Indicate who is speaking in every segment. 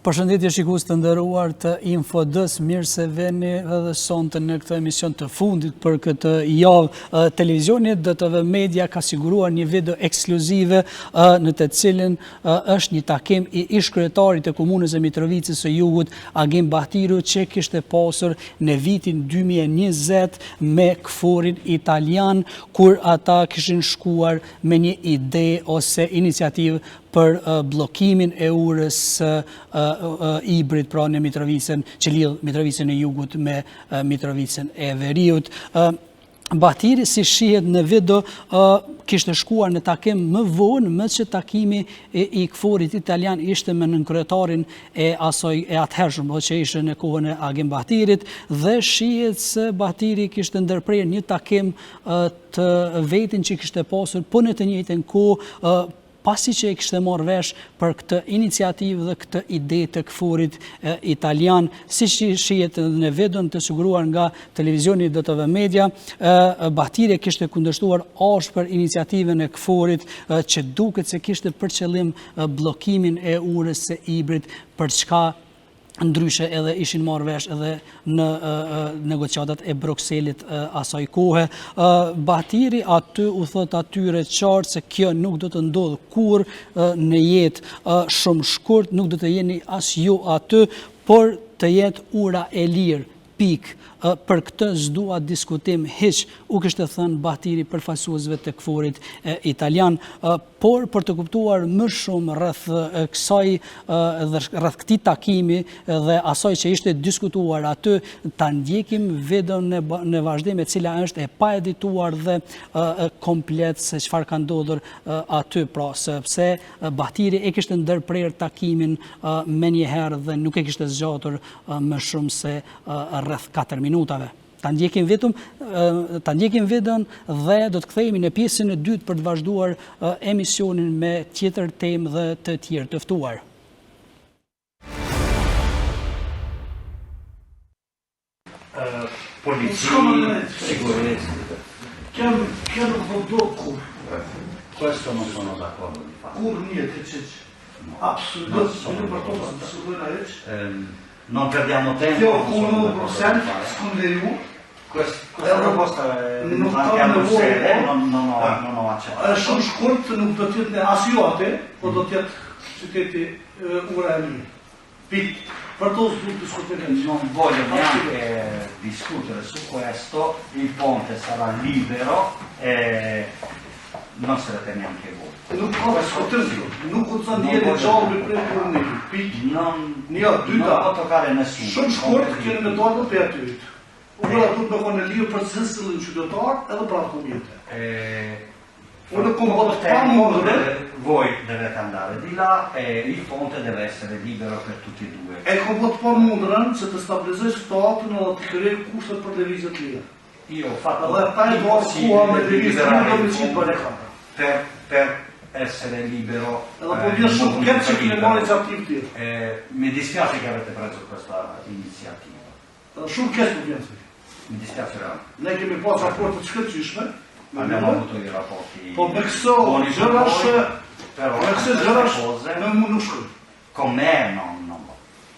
Speaker 1: Përshëndetje shikues të nderuar të Info D-s, mirë se vini edhe sonte në këtë emision të fundit për këtë javë. Televizioni DTV Media ka siguruar një video ekskluzive në të cilin është një takim i ish-kryetarit të Komunës së Mitrovicës së Jugut, Agim Bahtiri, që kishte pasur në vitin 2020 me KFOR-in italian, kur ata kishin shkuar me një ide ose iniciativë për bllokimin e urës së Ibrit, pra në Mitrovicën, që lidh Mitrovicën e Jugut me Mitrovicën e Veriut. Bahtiri, si shihet në video, kishte shkuar në takim më vonë, meqë takimi i KFOR-it italian ishte me nënkryetarin e asaj e atëhershëm, po që ishte në kohën e Agim Bahtirit, dhe shihet se Bahtiri kishte ndërprerë një takim të vetin që kishte pasur, po në të njëjtën kohë, pasi që e kishte marrë vesh për këtë iniciativë dhe këtë ide të KFOR-it italian, siç shihet në videon të siguruar nga televizioni DTV Media, Bahtiri kishte kundërshtuar ashpër iniciativën e KFOR-it që duket se kishte për qëllim bllokimin e urës së Ibrit, për çka ndryshe edhe ishin marrë vesh edhe në negociatat e Brukselit asaj kohe. Bahtiri aty u thot atyre qartë se kjo nuk do të ndodhë kurrë në jetë shumë shkurt, nuk do të jeni as ju aty, por të jetë ura e lirë, pikë. Për këtë s'dua diskutim hiç, u kishte thënë Bahtiri përfaqësuesve të KFOR-it italian. Por për të kuptuar më shumë rreth kësaj dhe rreth këtij takimi dhe asaj që ishte diskutuar aty, ta ndjekim videon në vazhdim e cila është e paedituar dhe komplet se çfarë ka ndodhur aty, pra sepse Bahtiri e kishte ndërprerë takimin menjëherë dhe nuk e kishte zgjatur më shumë se rreth 4 minutave. Ta ndjekim vetëm, ta ndjekim videon dhe do të kthehemi në pjesën e dytë për të vazhduar emisionin me tjetër temë dhe të tjerë të ftuar.
Speaker 2: Polici, sicurezza.
Speaker 3: Kjo, kjo nuk do do kurrë.
Speaker 2: Questo non sono d'accordo di
Speaker 3: fare. Kurrë një të qeq. Absolut, nuk për to të diskutojnë ajo që.
Speaker 2: Non perdiamo tempo.
Speaker 3: Kjo punë në Bruxelles, s'kom leju.
Speaker 2: Questa proposta è venuta anche a Bruxelles, non, non, ho, ah. non ho accettato.
Speaker 3: Është shumë shkurt, nuk do të jetë në as ju aty, po do të jetë qyteti ura e lirë. Pikë. Për to s'du të diskutojmë.
Speaker 2: Non voglio neanche discutere su questo, il ponte sarà libero e non sarete neanche voi.
Speaker 3: Nuk ka diskutim, nuk u të ndjeni gjallë me prej për një, pikë.
Speaker 2: Non,
Speaker 3: një, dyta,
Speaker 2: non può toccare nessuno.
Speaker 3: Shumë shkurt, keni me dalë prej aty. Ura duhet me konë e lirë për secilin qytetar edhe për automjete. Unë kom bo të pamundur.
Speaker 2: Voi dovete andare di là e il ponte deve essere libero per tutti e due.
Speaker 3: E kom bo të pamundurën që të stabilizoj situatën edhe të krijoj kushtet për lëvizje të lirë.
Speaker 2: Io ho fatto
Speaker 3: Edhe pa e bërë koha me lëvizje të lirë do me qitë barrikada.
Speaker 2: Per, per essere libero.
Speaker 3: Edhe po vjen shumë keq që keni marrë iniciativë të tillë.
Speaker 2: Mi dispiace che avete preso questa iniziativa.
Speaker 3: Edhe shumë keq po vjen.
Speaker 2: Mi dispiace veramente.
Speaker 3: Ne kemi pas raporte të shkëlqyeshme.
Speaker 2: Abbiamo avuto i rapporti.
Speaker 3: Po me këso gjërash, me këso gjërash, me mu nuk shkoj.
Speaker 2: Con me no, non va.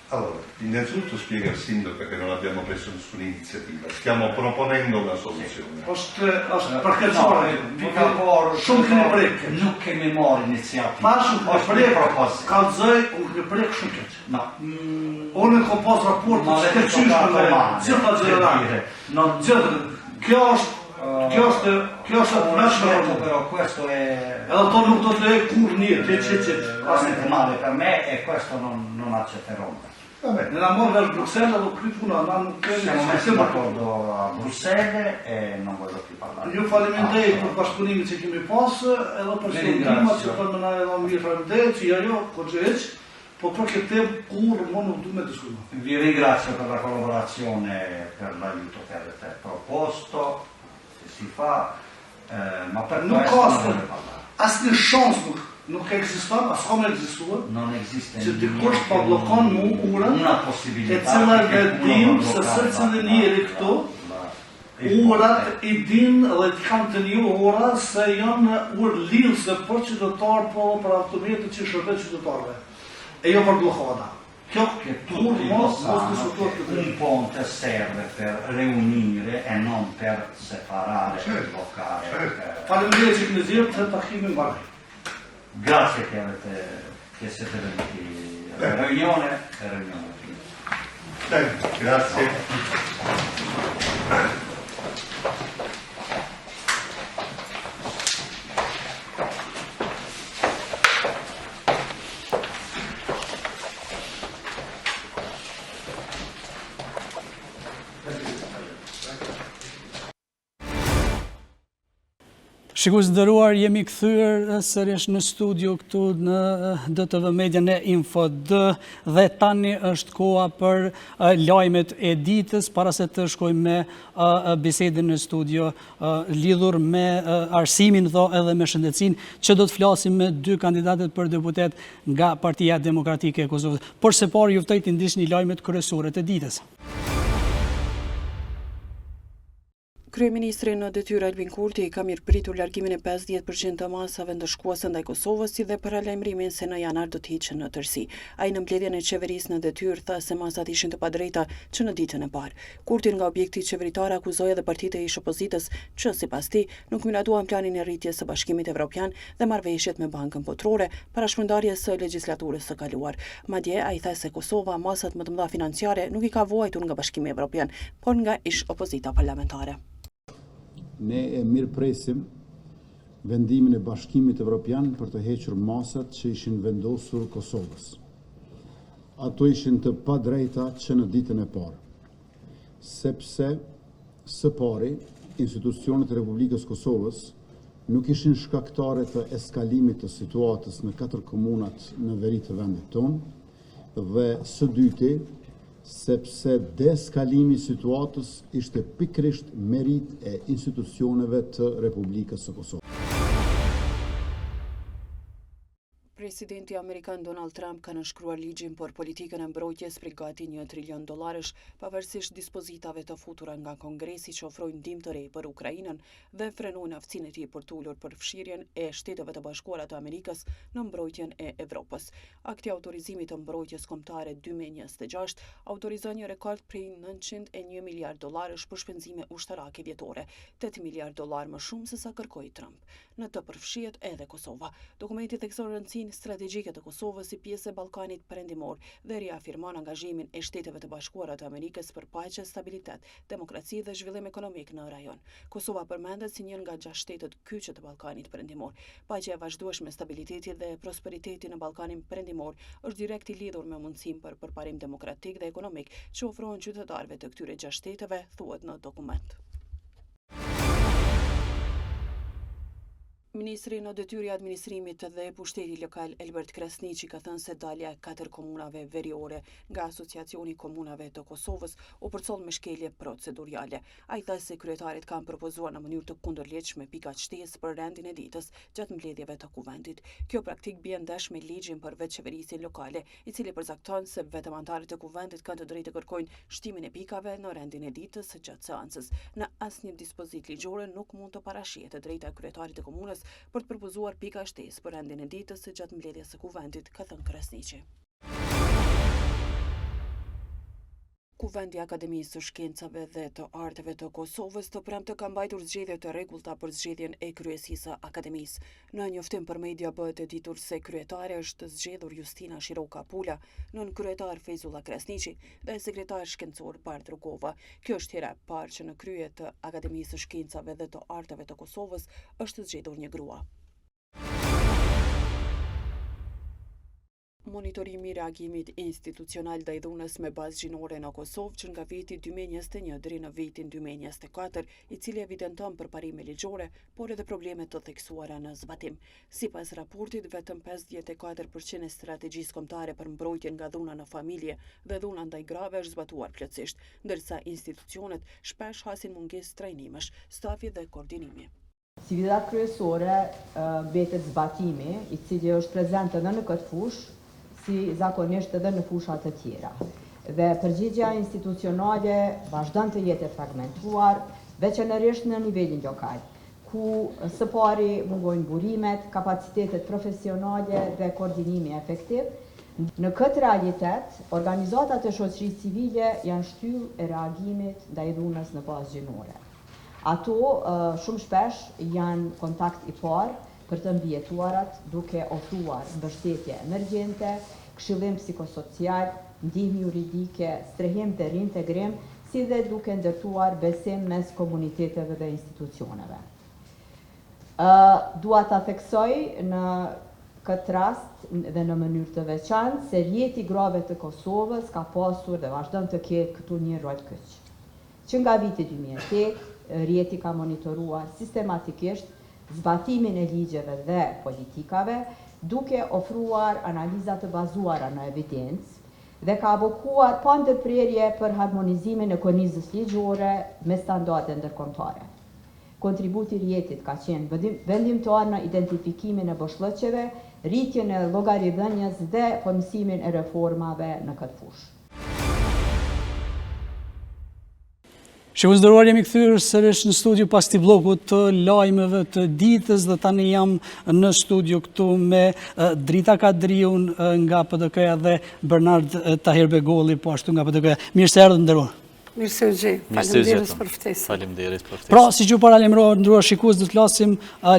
Speaker 4: Allora, innanzitutto spiega al sindaco che non abbiamo preso nessuna iniziativa, stiamo proponendo una soluzione.
Speaker 3: Është është për këtë çfarë?
Speaker 2: Pika por
Speaker 3: shumë keni prek.
Speaker 2: Nuk kemi marrë iniciativë.
Speaker 3: Pa shumë keni prek propozim. Kallzoj, unë keni prek shumë keq.
Speaker 2: No.
Speaker 3: Mm, unë kam pas raport të shkëlqyeshme me gjitha gjërat.
Speaker 2: Non
Speaker 3: gjithë. Kjo është Kjo është kjo është e tmerrshme
Speaker 2: për mua. Però questo è
Speaker 3: Edhe to nuk do të lejoj kurrë një, ti çi çi.
Speaker 2: Veramente male per me e questo non non accetterò mai.
Speaker 3: Vabbè, ne la morre a Bruxelles do kry puna, na nuk kemi
Speaker 2: Siamo messi d'accordo a Bruxelles e non voglio più parlare.
Speaker 3: Ju faleminderit për bashkëpunimin që kemi pas, edhe për ndihmat që për më na edhe mirë faleminderit, që jo jo, po që hiç, po për këtë temë kurrë më nuk du me diskutu.
Speaker 2: Vi ringrazio per la collaborazione, per l'aiuto che avete proposto, se si fa, eh, ma per
Speaker 3: nuk
Speaker 2: questo
Speaker 3: ka
Speaker 2: non voglio parlare.
Speaker 3: Asnjë shans nuk nuk ekziston, as ka me ekzistuar.
Speaker 2: Non esiste
Speaker 3: që dikush pa bllokon mu urën,
Speaker 2: una possibilità
Speaker 3: e cila e dim se secili njeri këtu, urat i din dhe të kanë të njohura se janë urë lidhëse për qytetarë, po edhe për automjetet që shërben qytetarëve, e jo për bllokada. Kjo
Speaker 2: che
Speaker 3: kurrë
Speaker 2: tutti
Speaker 3: mo
Speaker 2: lo
Speaker 3: mos
Speaker 2: sanno
Speaker 3: diskutohet
Speaker 2: che
Speaker 3: këtë
Speaker 2: un ponte serve per riunire e non per separare e
Speaker 4: Certo,
Speaker 2: bloccare.
Speaker 4: certo.
Speaker 2: eh.
Speaker 3: Faleminderit që keni zgjedhur të takimi mbaroj.
Speaker 2: Grazie che avete che siete venuti alla riunione e riunione finita.
Speaker 4: Bene, grazie.
Speaker 1: Shikues të nderuar, jemi kthyer sërish në studio këtu në DTV Media në Info D dhe tani është koha për lajmet e ditës para se të shkojmë me bisedën në studio lidhur me arsimin dhe edhe me shëndetësinë që do të flasim me dy kandidatët për deputet nga Partia Demokratike e Kosovës. Por së pari ju ftoj të ndiqni lajmet kryesore të ditës.
Speaker 5: Kryeministri në detyrë Albin Kurti ka mirëpritur largimin e 50 për qind të masave ndëshkuese ndaj Kosovës si dhe paralajmërimin se në janar do të hiqen në tërësi. Ai në mbledhjen e qeverisë në detyrë tha se masat ishin të padrejta që në ditën e parë. Kurti nga objekti qeveritar akuzoi edhe partitë e ish-opozitës që, sipas tij, nuk miratuan planin e rritjes së Bashkimit Evropian dhe marrëveshjet me Bankën Botërore para shpërndarjes së legjislaturës së kaluar. Madje, ai tha se Kosova masat më të mëdha financiare nuk i ka vuajtur nga Bashkimi Evropian, por nga ish-opozita parlamentare.
Speaker 6: Ne e mirëpresim vendimin e Bashkimit Evropian për të hequr masat që ishin vendosur Kosovës. Ato ishin të padrejta që në ditën e parë, sepse së pari institucionet e Republikës Kosovës nuk ishin shkaktare të eskalimit të situatës në katër komunat në veri të vendit tonë dhe së dyti sepse deeskalimi i situatës ishte pikërisht meritë e institucioneve të Republikës së Kosovës.
Speaker 5: Presidenti amerikan Donald Trump ka nënshkruar ligjin për politikën e mbrojtjes prej gati një trilion dollarësh, pavarësisht dispozitave të futura nga Kongresi që ofrojnë ndihmë të re për Ukrainën dhe frenojnë aftësinë e tij për të ulur përfshirjen e Shteteve të Bashkuara të Amerikës në mbrojtjen e Evropës. Akti i Autorizimit të Mbrojtjes Kombëtare 2026 autorizon një rekord prej 901 miliardë dollarësh për shpenzime ushtarake vjetore, 8 miliardë dollarë më shumë sesa kërkoi Trump. Në të përfshihet edhe Kosova. Dokumenti thekson rëndësinë strategjike të Kosovës si pjesë e Ballkanit Perëndimor dhe riafirmon angazhimin e Shteteve të Bashkuara të Amerikës për paqe, stabilitet, demokraci dhe zhvillim ekonomik në rajon. Kosova përmendet si një nga gjashtë shtetet kyçe të Ballkanit Perëndimor. Paqja e vazhdueshme, stabiliteti dhe prosperiteti në Ballkanin Perëndimor është direkt i lidhur me mundësinë për përparim demokratik dhe ekonomik që ofrohen qytetarëve të këtyre gjashtë shteteve, thuhet në dokument. Ministri në detyrë i Administrimit dhe Pushtetit Lokal Elbert Krasniqi ka thënë se dalja e katër komunave veriore nga Asociacioni i Komunave të Kosovës u përcoll me shkelje proceduriale. Ai tha se kryetarët kanë propozuar në mënyrë të kundërligjshme pikat shtesë për rendin e ditës gjatë mbledhjeve të Kuvendit. Kjo praktikë bie ndesh me ligjin për vetëqeverisjen lokale, i cili përcakton se vetëm anëtarët e Kuvendit kanë të drejtë të kërkojnë shtimin e pikave në rendin e ditës gjatë seancës. Në asnjë dispozitë ligjore nuk mund të parashihet e drejta e kryetarit të komunës për të propozuar pika shtesë për rendin e ditës gjatë mbledhjes së Kuvendit, ka thënë Krasniqi. Kuvendi i Akademisë së Shkencave dhe të Arteve të Kosovës të premte ka mbajtur zgjedhje të rregullta për zgjedhjen e kryesisë së Akademisë. Në njoftim për media bëhet e ditur se kryetare është zgjedhur Justina Shiroka Pula, nënkryetar Fejzullah Krasniqi dhe sekretar shkencor Bardh Rugova. Kjo është hera e parë që në krye të Akademisë së Shkencave dhe të Arteve të Kosovës është zgjedhur një grua. Monitorimi i reagimit institucional ndaj dhunës me bazë gjinore në Kosovë që nga viti 2021 deri në vitin 2024, i cili evidenton përparime ligjore, por edhe probleme të theksuara në zbatim. Sipas raportit, vetëm 54% e strategjisë kombëtare për mbrojtjen nga dhuna në familje dhe dhuna ndaj grave është zbatuar plotësisht, ndërsa institucionet shpesh hasin mungesë trajnimesh, stafi dhe koordinimi.
Speaker 7: Sfida kryesore mbetet zbatimi, i cili është prezent edhe në këtë fushë, si zakonisht edhe në fusha të tjera. Dhe përgjigja institucionale vazhdon të jetë e fragmentuar, veçanërisht në nivelin lokal, ku së pari mungojnë burimet, kapacitetet profesionale dhe koordinimi efektiv. Në këtë realitet, organizatat e shoqërisë civile janë shtyllë e reagimit ndaj dhunës në bazë gjinore. Ato shumë shpesh janë kontakt i parë për të mbijetuarat duke ofruar mbështetje emergjente, këshillim psikosocial, ndihmë juridike, strehim dhe riintegrim, si dhe duke ndërtuar besim mes komuniteteve dhe institucioneve. Dua ta theksoj në këtë rast dhe në mënyrë të veçantë se Rrjeti i Grave të Kosovës ka pasur dhe vazhdon të ketë këtu një rol kyç. Që nga viti 2008, rrjeti ka monitoruar sistematikisht zbatimin e ligjeve dhe politikave, duke ofruar analiza të bazuara në evidencë dhe ka avokuar pa ndërprerje për harmonizimin e kornizës ligjore me standarde ndërkombëtare. Kontributi i rrjetit ka qenë vendimtar në identifikimin e boshllëqeve, rritjen e llogaridhënies dhe formësimin e reformave në këtë fushë.
Speaker 1: Shikues të nderuar, jemi kthyer sërish në studio pas këtij blloku të lajmeve të ditës dhe tani jam në studio këtu me Drita Kadriun nga PDK-ja dhe Bernard Tahirbegolli po ashtu nga PDK-ja. Mirë se erdhët të nderuar.
Speaker 8: Mirë se ju gjej. Faleminderit për ftesën.
Speaker 9: Faleminderit për ftesën.
Speaker 1: Pra, siç ju paralajmërova, të nderuar shikues, do të flasim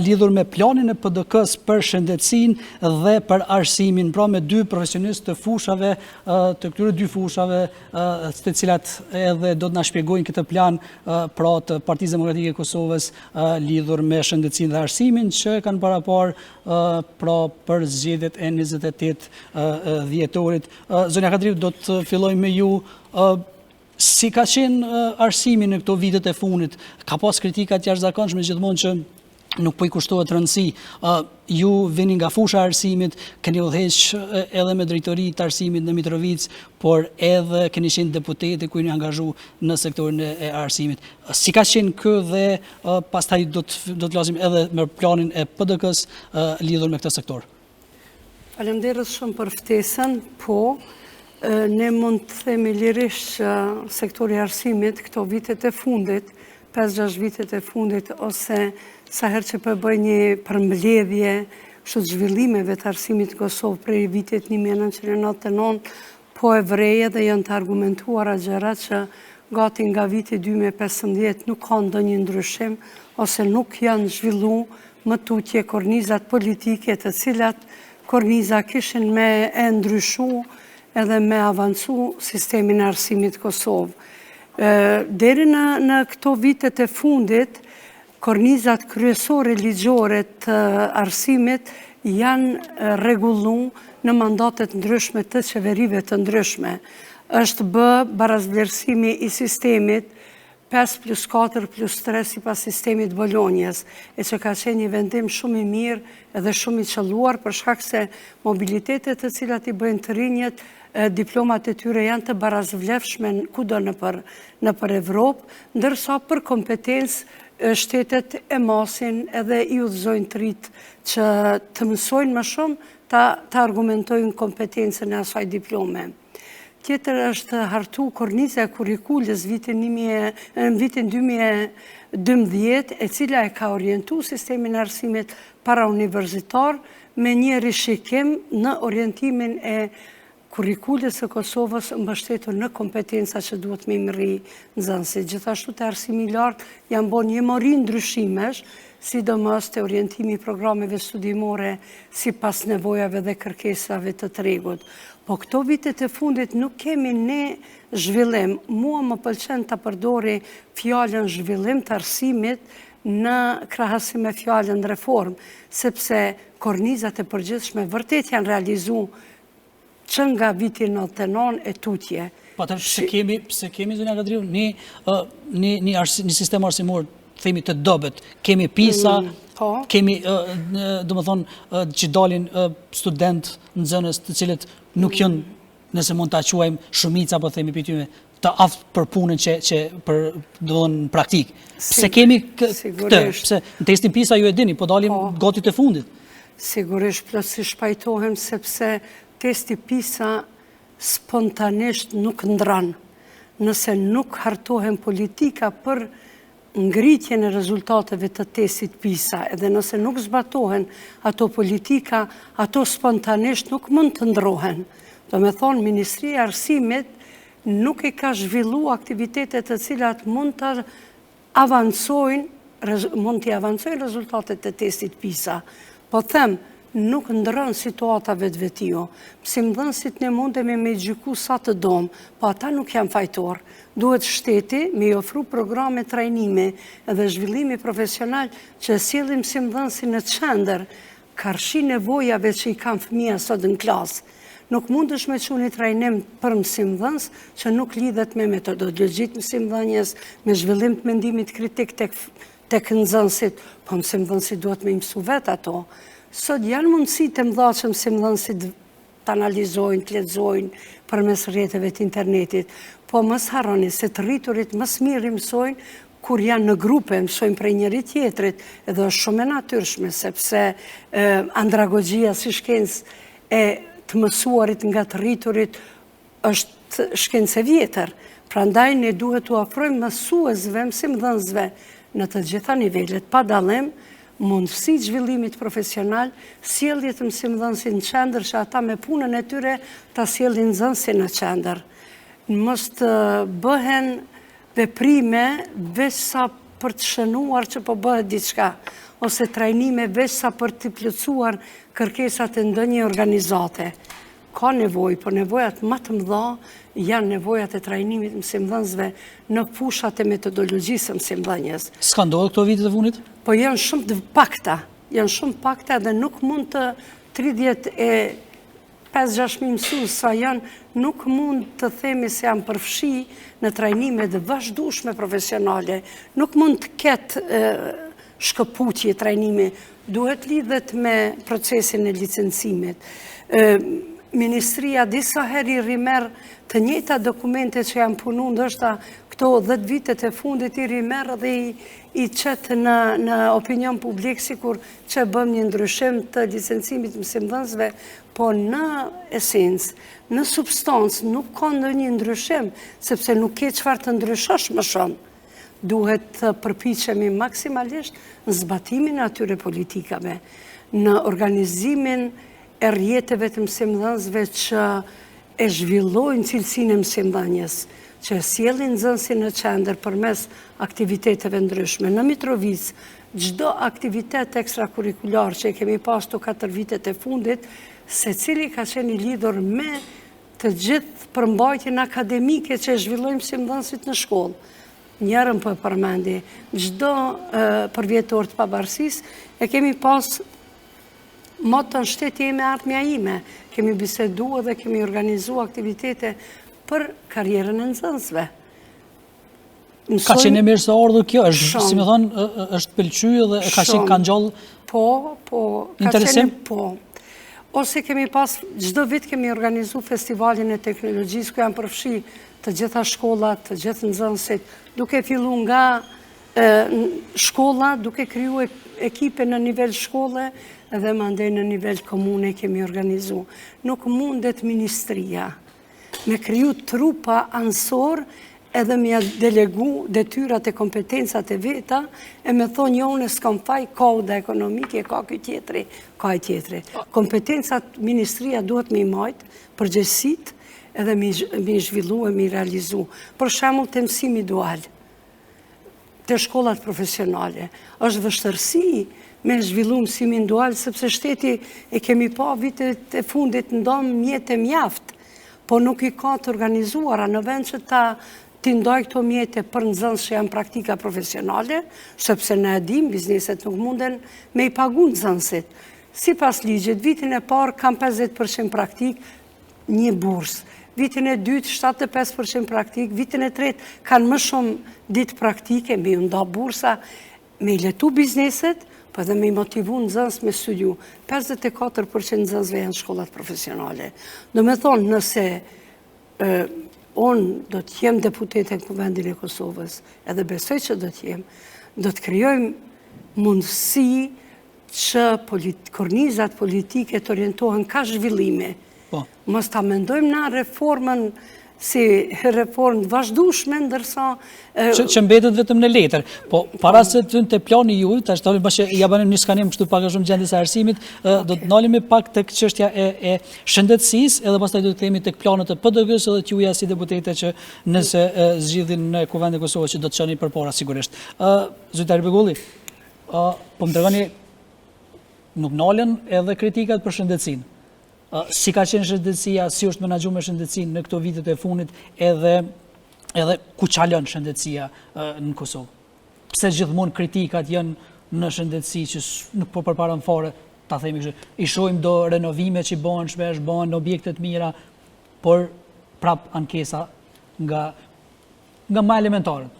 Speaker 1: lidhur me planin e PDK-së për shëndetësinë dhe për arsimin, pra me dy profesionistë të fushave, të këtyre dy fushave, të cilat edhe do të na shpjegojnë këtë plan pra të Partisë Demokratike e Kosovës lidhur me shëndetësinë dhe arsimin që kanë paraparë pra për zgjedhjet e 28 dhjetorit. Zonja Kadriu, do të filloj me ju Si ka qenë arsimi në këto vitet e fundit? Ka pas kritika të jashtëzakonshme gjithmonë që nuk po i kushtohet rëndësi. Ju vini nga fusha e arsimit, keni udhëheq edhe me drejtori të arsimit në Mitrovicë, por edhe keni qenë deputete ku jeni angazhu në sektorin e arsimit. Si ka qenë ky dhe pastaj do të do të flasim edhe me planin e PDK-së lidhur me këtë sektor?
Speaker 8: Faleminderit shumë për ftesën, po, ne mund të themi lirisht që sektori i arsimit këto vitet e fundit, 5-6 vitet e fundit, ose sa herë që po e bëj një përmbledhje kështu të zhvillimeve të arsimit në Kosovë prej vitit 1999, Po e vërej edhe janë të argumentuara gjëra që gati nga viti 2015 nuk ka ndonjë ndryshim ose nuk janë zhvillu më tutje kornizat politike të cilat korniza kishin me e ndryshu edhe me avancu sistemin e arsimit në Kosovë. Deri në, në këto vitet e fundit, Kornizat kryesore ligjore të arsimit janë rregullu në mandate të ndryshme të qeverive të ndryshme. Është bë barazvlerësimi i sistemit 5 plus 4 plus 3 sipas sistemit Bolonjës, e që ka qenë një vendim shumë i mirë edhe shumë i qëlluar për shkak se mobilitetet të cilat i bëjnë të rinjët, diplomat e tyre janë të barazvlefshme kudo nëpër nëpër Evropë, ndërsa për kompetencë shtetet e masin edhe i udhëzojnë të rinjtë që të mësojnë më shumë, ta, ta argumentojnë kompetencën e asaj diplome. Tjetër është hartu korniza e kurrikulës vitin në vitin 2012, e cila e ka orientu sistemin e arsimit parauniversitar me një rishikim në orientimin e kurrikulës së Kosovës mbështetur në kompetenca që duhet me i mrri nxënësit. Gjithashtu te arsimi i lartë janë bo një mori ndryshimesh, sidomos te orientimi i programeve studimore sipas nevojave dhe kërkesave të tregut. Po këto vitet e fundit nuk kemi ne zhvillim. Mua më pëlqen ta përdori fjalën zhvillim të arsimit në krahasim me fjalën reformë, sepse kornizat e përgjithshme vërtet janë realizu që nga viti 99 e
Speaker 1: tutje. Po atëherë, pse kemi, pse kemi, zonja Kadriu, një, një, një, një sistem arsimor, themi të dobët, kemi PISA, mm, po. kemi, domethënë, që dalin studentë, nxënës, të cilët nuk janë, nëse mund ta quajmë shumica, po themi prej tyne, të aftë për punën që, që për, domethënë, në praktikë. Pse kemi këtë? Pse në testin PISA ju e dini, po dalim po. gati të fundit.
Speaker 8: Sigurisht, plotësisht pajtohem, sepse testi PISA spontanisht nuk ndrron. Nëse nuk hartohen politika për ngritjen e rezultateve të testit PISA, edhe nëse nuk zbatohen ato politika, ato spontanisht nuk mund të ndrrohen. Domethonë, Ministria e Arsimit nuk i ka zhvillu aktivitete të cilat mund të avancojnë, mund t'i avancojnë rezultatet e testit PISA. Po them, nuk ndrron situata vetvetiu. Mësimdhënësit ne mundemi me i gjyku sa të dom, po ata nuk janë fajtorë. Duhet shteti me i ofru programe trajnimi edhe zhvillimi profesional që e sjellin mësimdhënësin në qendër, karshi nevojave që i kanë fëmija sot në klasë. Nuk mundesh me çu një trajnim për mësimdhënës që nuk lidhet me metodologji të mësimdhënies, me zhvillim të mendimit kritik tek tek nxënësit, po mësimdhënësit duhet me i mësu vetë ato. Sot janë mundësi të mëdha që mësimdhënësit të analizojnë, të lexojnë përmes rrjeteve të internetit. Po mos harroni se të rriturit më së miri mësojnë kur janë në grupe, mësojnë prej njëri tjetrit, edhe është shumë e natyrshme, sepse andragogjia si shkencë e të mësuarit nga të rriturit është shkencë e vjetër. Prandaj ne duhet t'u ofrojmë mësuesve, mësimdhënësve në të gjitha nivelet, pa dallim, mundësi zhvillimit profesional, sjellje të mësimdhënësit në qendër që ata me punën e tyre ta sjellin nxënësin në qendër. Mos të bëhen veprime veç sa për të shënuar që po bëhet diçka, ose trajnime veç sa për të plotësuar kërkesat e ndonjë organizate. Ka nevojë, por nevojat më të mëdha janë nevojat e trajnimit mësimdhënësve në fushat e metodologjisë së mësimdhënies.
Speaker 1: S'ka ndodhur këto vitet e fundit?
Speaker 8: Po janë shumë të pakta, janë shumë pakta dhe nuk mund të 35-6 mijë mësues sa janë, nuk mund të themi se janë përfshi në trajnime të vazhdueshme profesionale. Nuk mund të ketë shkëputje trajnimi, duhet lidhet me procesin e licencimit. Ministria disa herë i rimerr të njëjta dokumente që janë punu, ndoshta këto 10 vitet e fundit i rimerr dhe i qet në, në opinion publik, sikur që bëmë një ndryshim të licencimit mësimdhënësve, po në esencë, në substancë nuk ka ndonjë ndryshim, sepse nuk ke çfarë të ndryshosh më shumë. Duhet të përpiqemi maksimalisht në zbatimin e atyre politikave, në organizimin e rrjeteve të mësimdhënësve që e zhvillojnë cilësinë e mësimdhënies, që e sjellin nxënësin në qendër përmes aktiviteteve ndryshme. Në Mitrovicë, çdo aktivitet ekstrakurrikular që e kemi pas këto 4 vitet e fundit, secili ka qenë i lidhur me të gjithë përmbajtjen akademike që e zhvillojnë mësimdhënësit në shkollë. Njërën po e përmendi, çdo përvjetor të pavarësisë, e kemi pas moton shteti im e ardhmja ime. Kemi bisedu edhe kemi organizu aktivitete për karrierën e nxënësve.
Speaker 1: Ka qenë e mirëseardhur kjo, është, si me thonë, është pëlqy dhe ka qenë ka ngjallë
Speaker 8: Po, po, ka qenë, po. Ose kemi pas, çdo vit kemi organizu festivalin e teknologjisë, ku janë përfshi të gjitha shkollat, të gjithë nxënësit, duke fillu nga shkolla, duke kriju ekipe në nivel shkolle dhe mandej në nivel komune kemi organizu. Nuk mundet ministria me kriju trupa anësorë edhe me ia delegu detyrat e kompetencat e veta e me thonë jo unë s'kam faj, ka oda ekonomike, ka ky tjetri, ka ai tjetri. Kompetencat ministria duhet me i majtë, përgjegjësitë edhe me i zhvillu e me i realizu. Për shembull te mësimi dual, te shkollat profesionale. është vështirësi me zhvillu mësimin dual, sepse shteti e kemi pa vitet e fundit ndan mjete mjaft, po nuk i ka të organizuara në vend që ta t'i ndaj këto mjete për nxënës që janë praktika profesionale, sepse ne e dim, bizneset nuk munden me i pagu nxënësit. Sipas ligjit, vitin e parë kam 50% praktikë, një bursë. Vitin e dytë, 75% praktikë, vitin e tretë kanë më shumë ditë praktike, me ju nda bursa, me i letu bizneset, po edhe me i motivu nxënës me studiu. 54% nxënësve janë shkollat profesionale. Domethonë, nëse unë do të jem deputete në Kuvendin e Kosovës, edhe besoj që do të jem, do të krijojmë mundësi që kornizat politike të orientohen ka zhvillimi. Po. Mos ta mendojmë na reformën. si reformë të vazhdueshme, ndërsa...
Speaker 1: Që mbetet vetëm në letër. Po, para se të hyjmë te plani juaj, tash të bash ja bënim një skanim kështu pak a shumë gjendjes së arsimit, do të nalemi pak tek çështja e, e shëndetësisë, edhe pastaj do të kthehemi tek planet e PDK-së edhe t'juaja si deputete që nëse zgjidhen në Kuvendin e Kosovës që do të çoni përpara sigurisht. Zoti Begolli, po më tregoni nuk nalen edhe kritikat për shëndetësinë. Si ka qenë shëndetësia, si është menaxhu me shëndetësinë në këto vitet e fundit edhe edhe ku çalon shëndetësia në Kosovë? Pse gjithmonë kritikat janë në shëndetësi që nuk po përparon fare, ta themi kështu. I shohim do renovime që bëhen shpesh, bëhen objekte të mira, por prap ankesa nga nga më elementarët.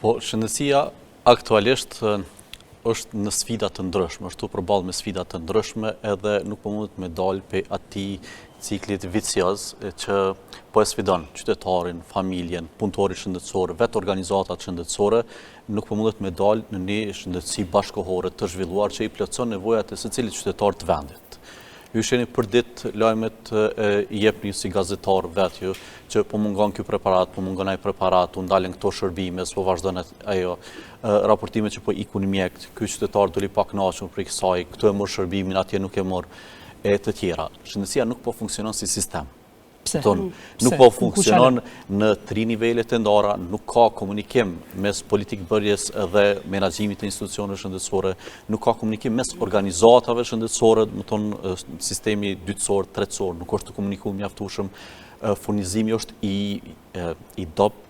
Speaker 9: Po, shëndetësia aktualisht është në sfida të ndryshme, është tu përballë me sfida të ndryshme edhe nuk po mundet me dalë prej atij ciklit vicioz që po e sfidon qytetarin, familjen, punëtorin shëndetësor, vetë organizatat shëndetësore, nuk po mundet me dalë në një shëndetësi bashkëkohore të zhvilluar që i plotëson nevojat e secilit qytetar të vendit. Ju shihni për ditë lajmet i jepni si gazetar vetë ju, që po mungon ky preparat, po mungon ai preparat, u ndalen këto shërbime, s'po vazhdon ajo, raportime që po ikun mjekët, ky qytetar doli i pakënaqur prej kësaj, këtu e mor shërbimin, atje nuk e mor, e të tjera. Shëndetësia nuk po funksionon si sistem.
Speaker 1: Pse?
Speaker 9: Ton, nuk po funksionon në tri nivele të ndara, nuk ka komunikim mes politikëbërjes dhe menaxhimit të institucioneve shëndetësore, nuk ka komunikim mes organizatave shëndetësore, domethonë sistemi dytësor, tretësor, nuk është tu komuniku mjaftueshëm, furnizimi është i i dobët,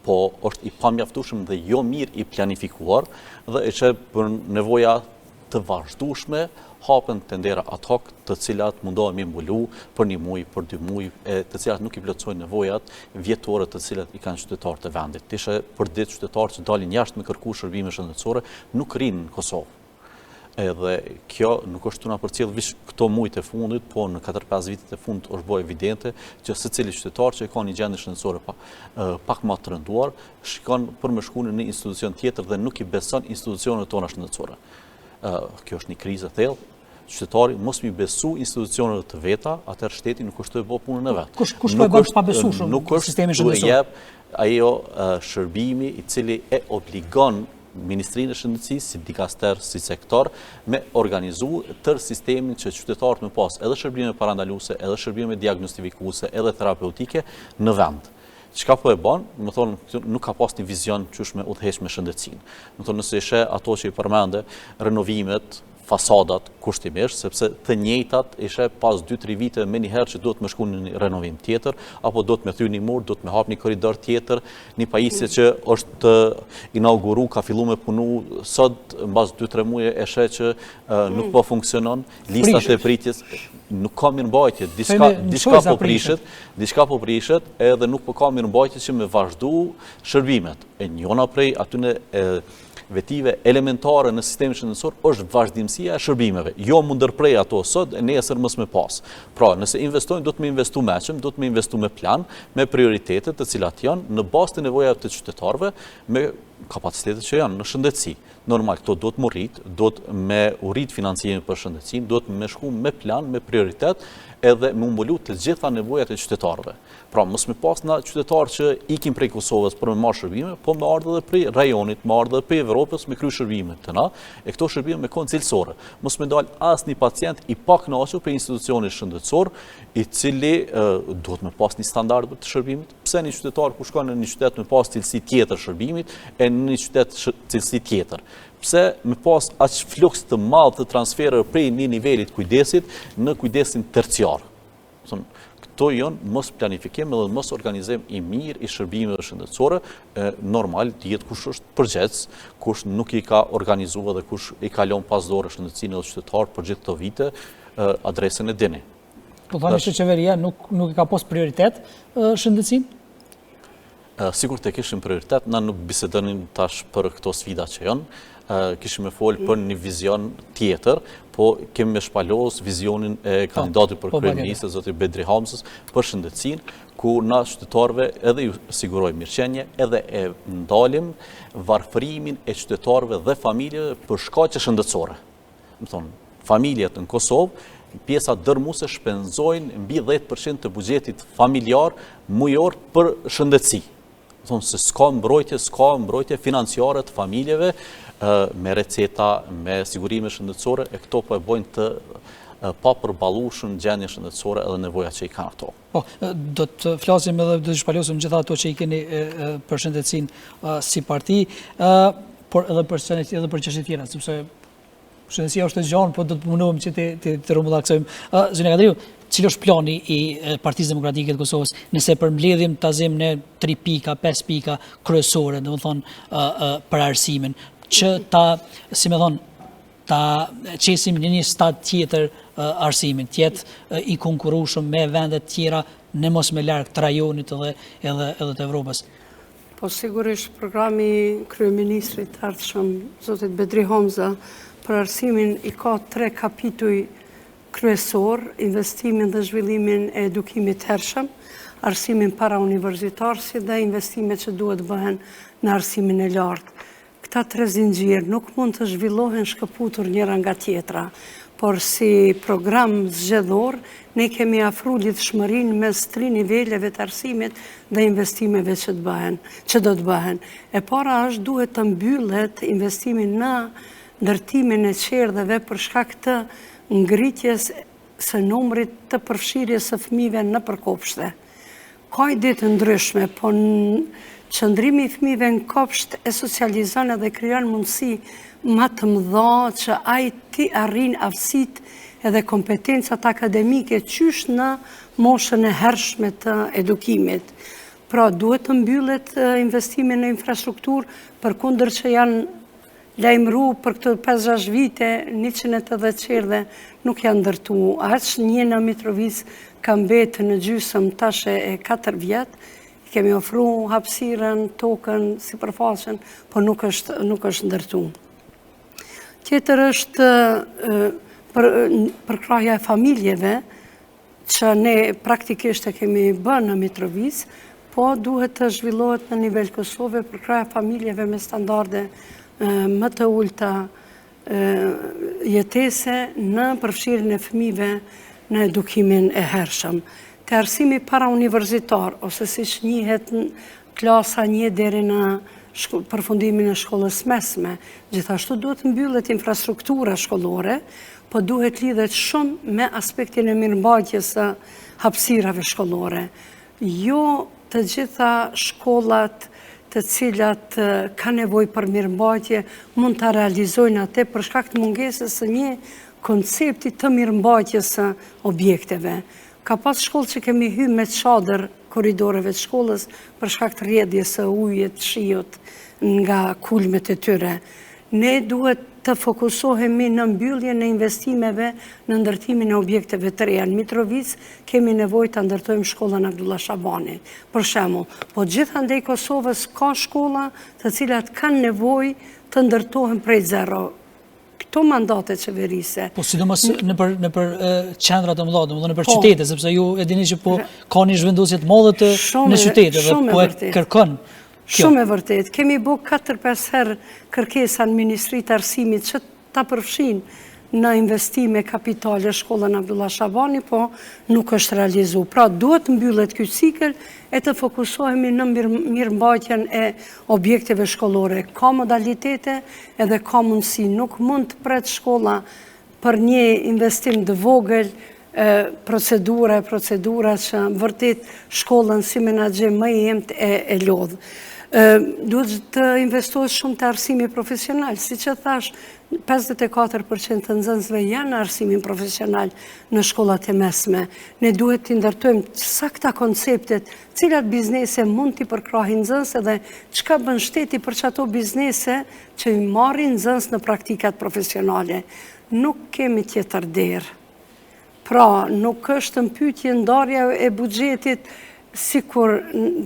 Speaker 9: po është i pamjaftueshëm dhe jo mirë i planifikuar dhe e që për nevoja të vazhdueshme hapen tendera ad hoc të cilat mundohen mi mbulu për një muj, për dy muj, e të cilat nuk i plotësojnë nevojat vjetore të cilat i kanë qytetarët e vendit. Ti sheh për ditë qytetarë që dalin jashtë me kërku shërbime shëndetësore, nuk rrinë në Kosovë. Edhe kjo nuk është tu na përcjell veç këto mujt e fundit, po në 4-5 vitet e fundit është bo evidente që secili qytetar që e ka një gjendje shëndetësore pa, pak ma të rënduar, shikon për me shku në një institucion tjetër dhe nuk i beson institucionet tona shëndetësore. Kjo është një krizë e thellë, qytetari mos mi besu institucioneve të veta, atëherë shteti nuk është tu e bo punën e
Speaker 1: vet. Kush, kush po e bën të pabesueshëm
Speaker 9: nuk është sistemin shëndetësor? Nuk jep ajo shërbimi i cili e obligon Ministrinë e Shëndetësisë si dikaster, si sektor, me organizu tërë sistemin që qytetarët me pas edhe shërbime parandaluese, edhe shërbime diagnostifikuese, edhe terapeutike në vend. Çka po e bën? Domethonë, nuk ka pas një vizion qysh me udhëheq me shëndetësinë. Domethonë, nëse i sheh ato që i përmende, renovimet, fasadat kushtimisht, sepse të njëjtat i sheh pas 2-3 vite menjëherë që duhet me shku në një renovim tjetër, apo duhet me thy një mur, duhet me hap një korridor tjetër, një pajisje që është inauguru, ka fillu me punu, sot mbas 2-3 muje e sheh që nuk po funksionon, listat e pritjes, nuk ka mirëmbajtje, diçka po prishet, diçka po prishet, edhe nuk po ka mirëmbajtje që me vazhdu shërbimet. E njona prej atyne vetive elementare në sistemin shëndetësor është vazhdimësia e shërbimeve. Jo m'u ndërpre ato sot e nesër mos me pas. Pra, nëse investojmë, duhet me investu meqëm, duhet me investu me plan, me prioritete të cilat janë në bazë të nevojave të qytetarëve, me kapacitetet që janë në shëndetësi. Normal, këto duhet m'u rrit, duhet me u rrit financimi për shëndetësinë, duhet me shku me plan, me prioritet, edhe me u mbulu të gjitha nevojat e qytetarëve. Pra, mos me pas na qytetarë që ikin prej Kosovës për me marrë shërbime, po me ardhë edhe prej rajonit, me ardhë edhe prej Evropës me kry shërbime te na, e këto shërbime me konë cilësore. Mos me dalë asnjë pacient i pakënaqur prej institucionit shëndetësor, i cili duhet me pas një standard të shërbimit. Pse një qytetar ku shkon në një qytet me pas cilësi tjetër shërbimit, e në një qytet cilësi tjetër? Pse me pas aq fluks të madh të transfereve prej një nivelit kujdesit në kujdesin terciar? Këto janë mos planifikim edhe mos organizim i mirë i shërbimeve shëndetësore, normal dihet kush është përgjegjës, kush nuk i ka organizu dhe kush i ka lënë pas dore shëndetësinë edhe qytetarët për gjithë këto vite, adresën e dini.
Speaker 1: Po thoni që qeveria nuk nuk e ka pas prioritet shëndetësinë?
Speaker 9: Sikur të kishim prioritet, na nuk bisedonim tash për këto sfida që janë, kishim me folë për një vizion tjetër, po kemi me shpalos vizionin e po, kandidatit për po, kryeministër, zotit Bedri Hamzës, për shëndetësinë, ku na qytetarëve edhe ju sigurojmë mirëqenie, edhe e ndalim varfërimin e qytetarëve dhe familjeve për shkaqe shëndetësore. Domethonë, familjet në Kosovë pjesa dërmuese shpenzojnë mbi 10% të buxhetit familjar mujor për shëndetësi. Thonë se s'ka mbrojtje, s'ka mbrojtje financiare të familjeve me receta, me sigurime shëndetësore, e këto po e bojnë të papërballueshëm gjendjen shëndetësore edhe nevojat që i kanë ato.
Speaker 1: Po, do të flasim edhe do të shpalosim gjitha ato që i keni për shëndetësinë si parti, por edhe për shëndetësinë edhe për çështje tjera, sepse shëndetësia është e gjanë, po do të mundohem që të të, të rrumbullaksojmë. Zonja Kadriu, cili është plani i Partisë Demokratike të Kosovës, nëse përmbledhim ta zëmë në 3 pika, 5 pika kryesore, domethënë për arsimin, që ta, si me thonë, ta qesim në një stad tjetër arsimin, të jetë i konkurrueshëm me vendet tjera në mos më larg të rajonit edhe edhe edhe të Evropës.
Speaker 8: Po sigurisht programi i kryeministrit të ardhshëm, zotit Bedri Hamza, për arsimin i ka tre kapituj kryesor, investimin dhe zhvillimin e edukimit të hershëm, arsimin parauniversitar, si dhe investimet që duhet bëhen në arsimin e lartë. Këta tre zinxhirë nuk mund të zhvillohen shkëputur njëra nga tjetra, por si program zgjedhor ne kemi afru lidhshmërinë mes tri niveleve të arsimit dhe investimeve që të bëhen, që do të bëhen. E para është duhet të mbyllet investimi në ndërtimin e çerdheve për shkak të ngritjes së numrit të përfshirjes së fëmijëve nëpër kopshte. Ka ide të ndryshme, po qëndrimi i fëmijëve në kopsht e socializon edhe krijon mundësi ma të mëdha që ai t'i arrin aftësitë edhe kompetencat akademike qysh në moshën e hershme të edukimit. Pra, duhet të mbyllet investimi në infrastrukturë, përkundër që janë Lajmëru për këto 5-6 vite, 180 çerdhe nuk janë ndërtu. Aq një në Mitrovicë ka mbetë në gjysëm tash e 4 vjet, i kemi ofru hapësirën, tokën, sipërfaqen, po nuk është, nuk është ndërtu. Tjetër është për, përkrahja e familjeve, që ne praktikisht e kemi bërë në Mitrovicë, po duhet të zhvillohet në nivel Kosove përkrahja e familjeve me standarde më të ulta jetese në përfshirjen e fëmijëve në edukimin e hershëm. Te arsimi parauniversitar, ose siç njihet klasa një deri në përfundimin e shkollës mesme. Gjithashtu duhet të mbyllet infrastruktura shkollore, po duhet lidhet shumë me aspektin e mirëmbajtjes së hapësirave shkollore. Jo të gjitha shkollat të cilat kanë nevojë për mirëmbajtje mund ta realizojnë atë për shkak të mungesës së një koncepti të mirëmbajtjes së objekteve. Ka pas shkollë që kemi hy me çadër korridoreve të shkollës për shkak të rrjedhjes së ujit, shiut nga kulmet e tyre. Ne duhet të fokusohemi në mbylljen e investimeve në ndërtimin e objekteve të reja. Në Mitrovicë kemi nevojë ta ndërtojmë shkollën Abdullah Shabani. Për shembull, po gjithandej Kosovës ka shkolla të cilat kanë nevojë të ndërtohen prej zero. Këto mandate qeverisëse.
Speaker 1: Po, sidomos nëpër, nëpër qendra të mëdha, domethënë nëpër po. qytete, sepse ju e dini që po ka një zhvendosje të madhe të në qytete dhe po e kërkon.
Speaker 8: Shumë e vërtetë. Kemi bo 4-5 herë kërkesa në Ministri të Arsimit që ta përfshijnë në investime kapitale shkollën Abdullah Shabani, po nuk është realizu. Pra, duhet mbyllet ky cikël e të fokusohemi në mirëmbajtjen e objekteve shkollore. Ka modalitete edhe ka mundësi. Nuk mund të pret shkolla për një investim të vogël, procedura e procedura që vërtet shkollën si menaxhim më i imtë e, e lodh. Duhet të investohet shumë te arsimi profesional. Siç e thashë, 54% të nxënësve janë në arsimin profesional në shkollat e mesme. Ne duhet t'i ndërtojmë sakta konceptet, cilat biznese mund t'i përkrahin nxënës edhe çka bën shteti për qato biznese që i marrin nxënës në praktikat profesionale. Nuk kemi tjetër derë. Pra, nuk është në pyetje ndarja e buxhetit sikur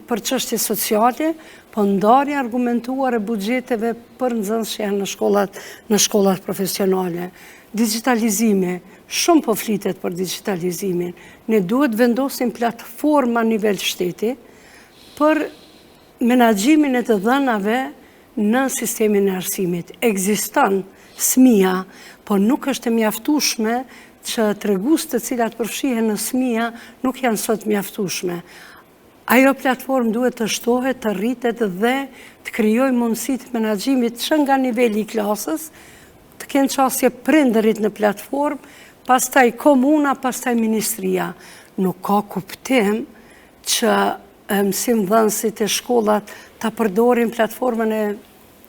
Speaker 8: për çështje sociale, po ndarja argumentuar e buxheteve për nxënës që janë në shkollat, në shkollat profesionale. Digjitalizimi, shumë po flitet për digjitalizimin. Ne duhet vendosim platforma nivel shteti për menaxhimin e të dhënave në sistemin e arsimit. Ekziston SMIA, po nuk është e mjaftueshme që tregues të cilat përfshihen në SMIA nuk janë sot mjaftueshme. Ajo platformë duhet të shtohet, të rritet dhe të krijojë mundësi të menaxhimit që nga niveli i klasës, të kenë qasje prindërit në platformë, pastaj komuna, pastaj ministria. Nuk ka kuptim që mësimdhënësit e shkollat ta përdorin platformën e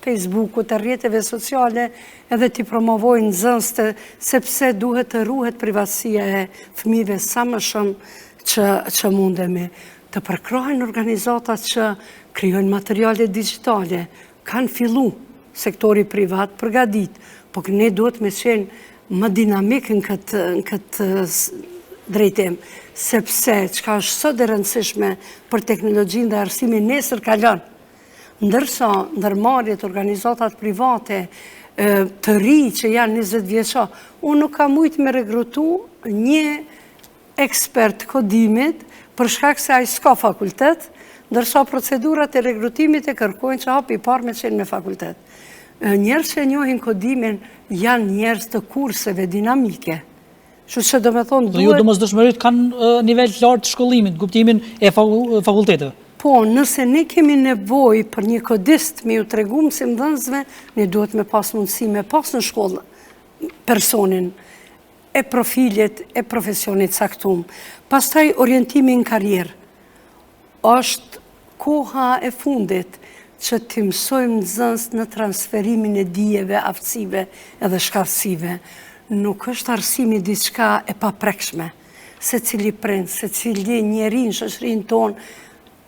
Speaker 8: Facebookut, e rrjeteve sociale edhe t'i promovojnë nxënësit, sepse duhet të ruhet privatësia e fëmijëve sa më shumë që, që mundemi. Të përkrahen organizatat që krijojnë materiale digjitale, kanë fillu sektori privat përgadit, po ne duhet me qenë më dinamik në këtë, në këtë drejtim, sepse çka është sot e rëndësishme për teknologjinë dhe arsimin nesër kalon. Ndërsa ndërmarrjet, organizatat private, të ri që janë 20 vjeçar, unë nuk kam mujtë me rekrutu një ekspert kodimit për shkak se ai s'ka fakultet, ndërsa procedurat e rekrutimit e kërkojnë që hapi i parë me qenë me fakultet. Njerëz që e njohin kodimin janë njerëz të kurseve dinamike. Kështu që do me thonë
Speaker 1: duhet... Jo domosdoshmërisht kanë nivel të lartë të shkollimit, kuptimin e fakulteteve.
Speaker 8: Po, nëse ne kemi nevojë për një kodist me ju tregu mësimdhënësve, ne duhet me pas mundësi me pas në shkollë personin e profilit e profesionit caktum. Pastaj orientimi në karrierë. Është koha e fundit që t'i mësojmë nxënësit në transferimin e dijeve, aftësive edhe shkathtësive. Nuk është arsimi diçka e paprekshme. Secili prind, secili njeri në shoqërinë tonë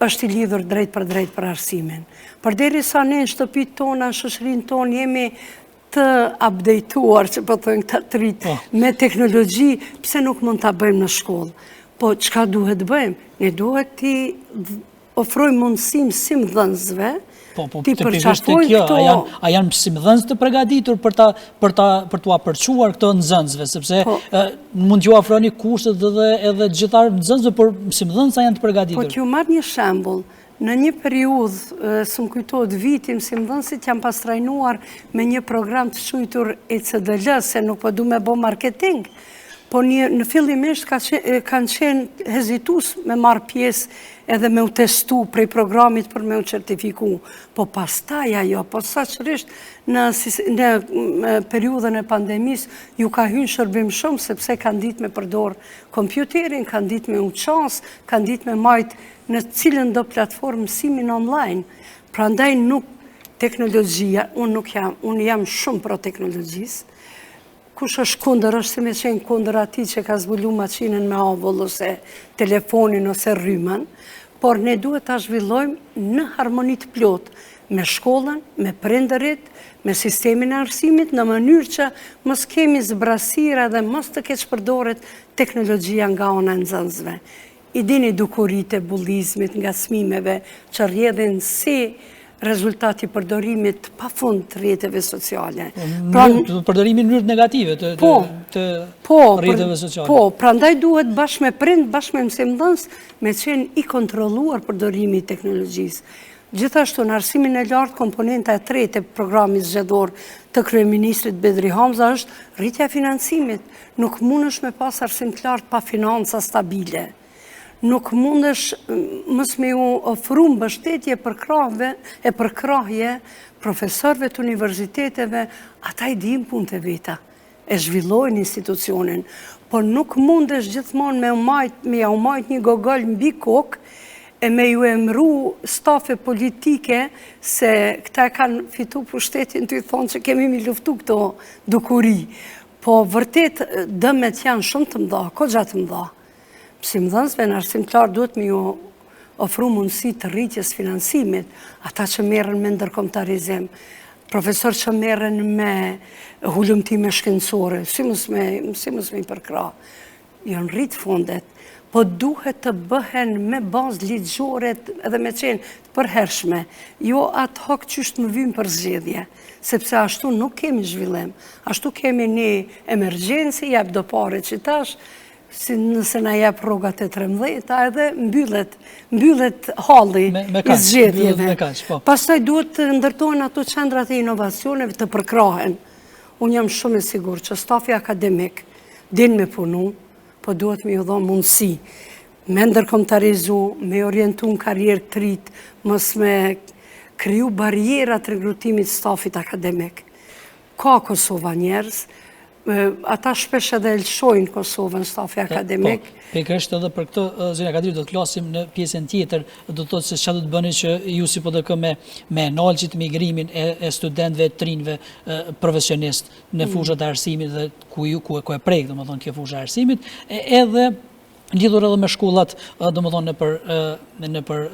Speaker 8: është i lidhur drejtpërdrejt për arsimin. Përderisa ne në shtëpitë tona, në shoqërinë tonë jemi të updateuar, që po thonë këta të rinjtë, po. me teknologji, pse nuk mund ta bëjmë në shkollë? Po, çka duhet bëjmë? Ne duhet t'i ofrojmë mundësi mësimdhënësve,
Speaker 1: po, po, t'i përqafojmë këto... A janë, a janë mësimdhënës të përgatitur për ta, për ta, për t'ua përçuar këto nxënësve, sepse po, e, mund t'ju ofroni kushtet edhe, edhe gjitha nxënësve, por mësimdhënës a janë të përgatitur?
Speaker 8: Po, t'ju marr një shembull, Në një periudhë, s'më kujtohet viti, mësimdhënësit janë pas trajnuar me një program të quajtur ECDL, se nuk po du me bo marketing, po një, në fillimisht ka qe, kanë qenë hezitus me marrë pjesë edhe me u testu prej programit për me u certifiku. Po pastaj ajo, posaçërisht në, në periudhën e pandemisë, ju ka hy në shërbim shumë, sepse kanë ditë me përdor kompjuterin, kanë ditë me u qasë, kanë ditë me majtë në cilëndo platformë mësimin online. Prandaj nuk teknologjia, unë nuk jam, unë jam shumë pro teknologjisë. Kush është kundër, është si me qenë kundër atij që ka zbulu maqinën me avull ose telefonin ose rrymën, por ne duhet ta zhvillojmë në harmoni të plotë me shkollën, me prindërit, me sistemin e arsimit, në mënyrë që mos kemi zbrazëtira dhe mos të keqpërdoret teknologjia nga ana e nxënësve. I dini dukuritë e bullizmit, ngacmimeve që rrjedhin si rezultat i përdorimit të pafund të rrjeteve
Speaker 1: sociale. Pra, përdorimi në mënyrë negative të, po, të po, rrjeteve sociale.
Speaker 8: Po, prandaj duhet bashkë me prind, bashkë me mësimdhënës, me qenë i kontrolluar përdorimi i teknologjisë. Gjithashtu, në arsimin e lartë, komponenta e tretë e programit zgjedhor të kryeministrit Bedri Hamza është rritja e financimit. Nuk mundesh me pas arsim të lartë pa financa stabile. Nuk mundesh mos me ju ofru mbështetje përkrahve e përkrahje profesorëve të universiteteve, ata i dinë punët e veta, e zhvillojnë institucionin, por nuk mundesh gjithmonë me, majt, me jau majt një gogol mbi kokë e me ju emru stafe politike se këta e kanë fitu pushtetin tu i thonë që kemi mi luftu këto dukuri. Po vërtet dëmet janë shumë të mëdha, kogja të mëdha. Mësimdhënësve në arsim të lartë duhet me ju ofru mundësi të rritjes financimit, ata që merren me ndërkombëtarizim, profesorë që merren me hulumtime shkencore, si mos me, si mos me i përkrah. Janë rritë fondet, po duhet të bëhen me bazë ligjore edhe me qenë të përhershme, jo ad hoc qysh të më vynë për zgjedhje, sepse ashtu nuk kemi zhvillim, ashtu kemi një emergjenci, jep do pare qitash, si nëse na jep rrogat e 13-ta edhe mbyllet, mbyllet halli i zgjedhjeve. Po. Pastaj duhet të ndërtohen ato qendrat e inovacioneve të përkrahen. Unë jam shumë e sigurt që stafi akademik. Din me punu, po duhet me ju dhonë mundësi me ndërkombëtarizu, me orientu në karrierë të ritë, mos me kriju barriera të rekrutimit stafit akademik. Ka Kosova njerëz, ata shpesh edhe e lëshojnë Kosovën stafi akademik.
Speaker 1: Po, pikërisht edhe për këtë, zonja Kadriu, do të flasim në pjesën tjetër, do të thotë se çka do të bëni që ju si PDK me, me nalë qit migrimin e, e studentëve, të rinjve profesionistë në mm. fushat e arsimit dhe ku ju ku e ku e prek, domethënë kjo fusha e arsimit, e edhe lidhur edhe me shkollat, domethënë nëpër nëpër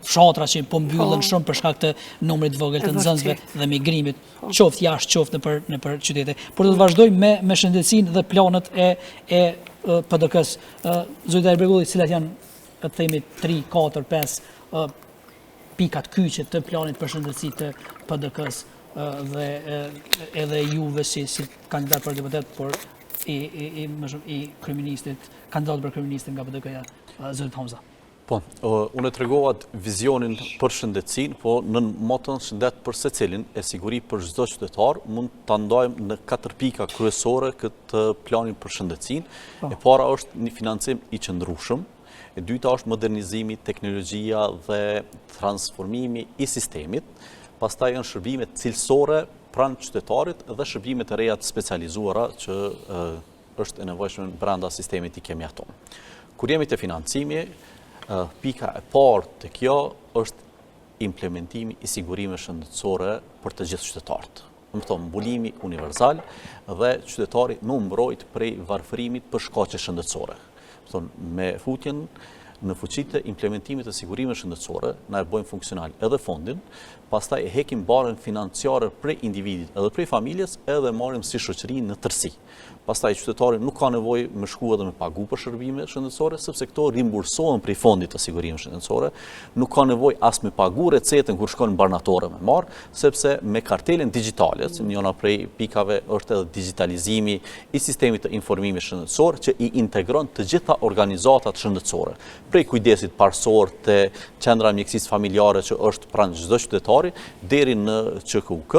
Speaker 1: fshatra që po mbyllen po. shumë për shkak të numrit të vogël të nxënësve dhe migrimit, po. qoftë jashtë, qoftë nëpër nëpër qytete. Por do të vazhdojmë me me shëndetësinë dhe planet e e PDK-s. Zoti Tahir Begolli, cilat janë, të themi 3, 4, 5 pikat kyçe të planit për shëndetësi të PDK-së dhe edhe juve si si kandidat për deputet, por i i i më shumë i kryeministrit, kandidat për kryeministrin nga PDK-ja, zotit Hamza.
Speaker 9: Po, unë e tregova vizionin për shëndetësinë, po nën moton shëndet për secilin e siguri për çdo qytetar, mund ta ndajmë në katër pika kryesore këtë planin për shëndetësinë. Po. E para është një financim i qëndrueshëm, E dyta është modernizimi, teknologjia dhe transformimi i sistemit. Pastaj janë shërbimet cilësore pranë qytetarit dhe shërbimet e reja të specializuara që është e nevojshme brenda sistemit i kemi ato. Kur jemi te financimi, pika e parë te kjo është implementimi i sigurimeve shëndetësore për të gjithë qytetarët. Domethonë, mbulimi universal dhe qytetari me u mbrojt prej varfërimit për shkaqe shëndetësore. Domethonë, me futjen në fuqi të implementimit të sigurimeve shëndetësore, na e bojmë funksional edhe fondin, pastaj e hekim barrën financiare prej individit edhe prej familjes edhe marrim si shoqëri në tërësi. Pastaj qytetari nuk ka nevojë me shku edhe me pagu për shërbime shëndetësore, sepse këto rimbursohen prej fondit të sigurimeve shëndetësore, nuk ka nevojë as me pagu recetën kur shkon në barnatore me marr, sepse me kartelën digjitale, se njëna prej pikave është edhe digjitalizimi i sistemit të informimit shëndetësor që i integron të gjitha organizatat shëndetësore, prej kujdesit parësor te qendra e mjekësisë familjare që është pranë çdo qytetari deri në QKUK,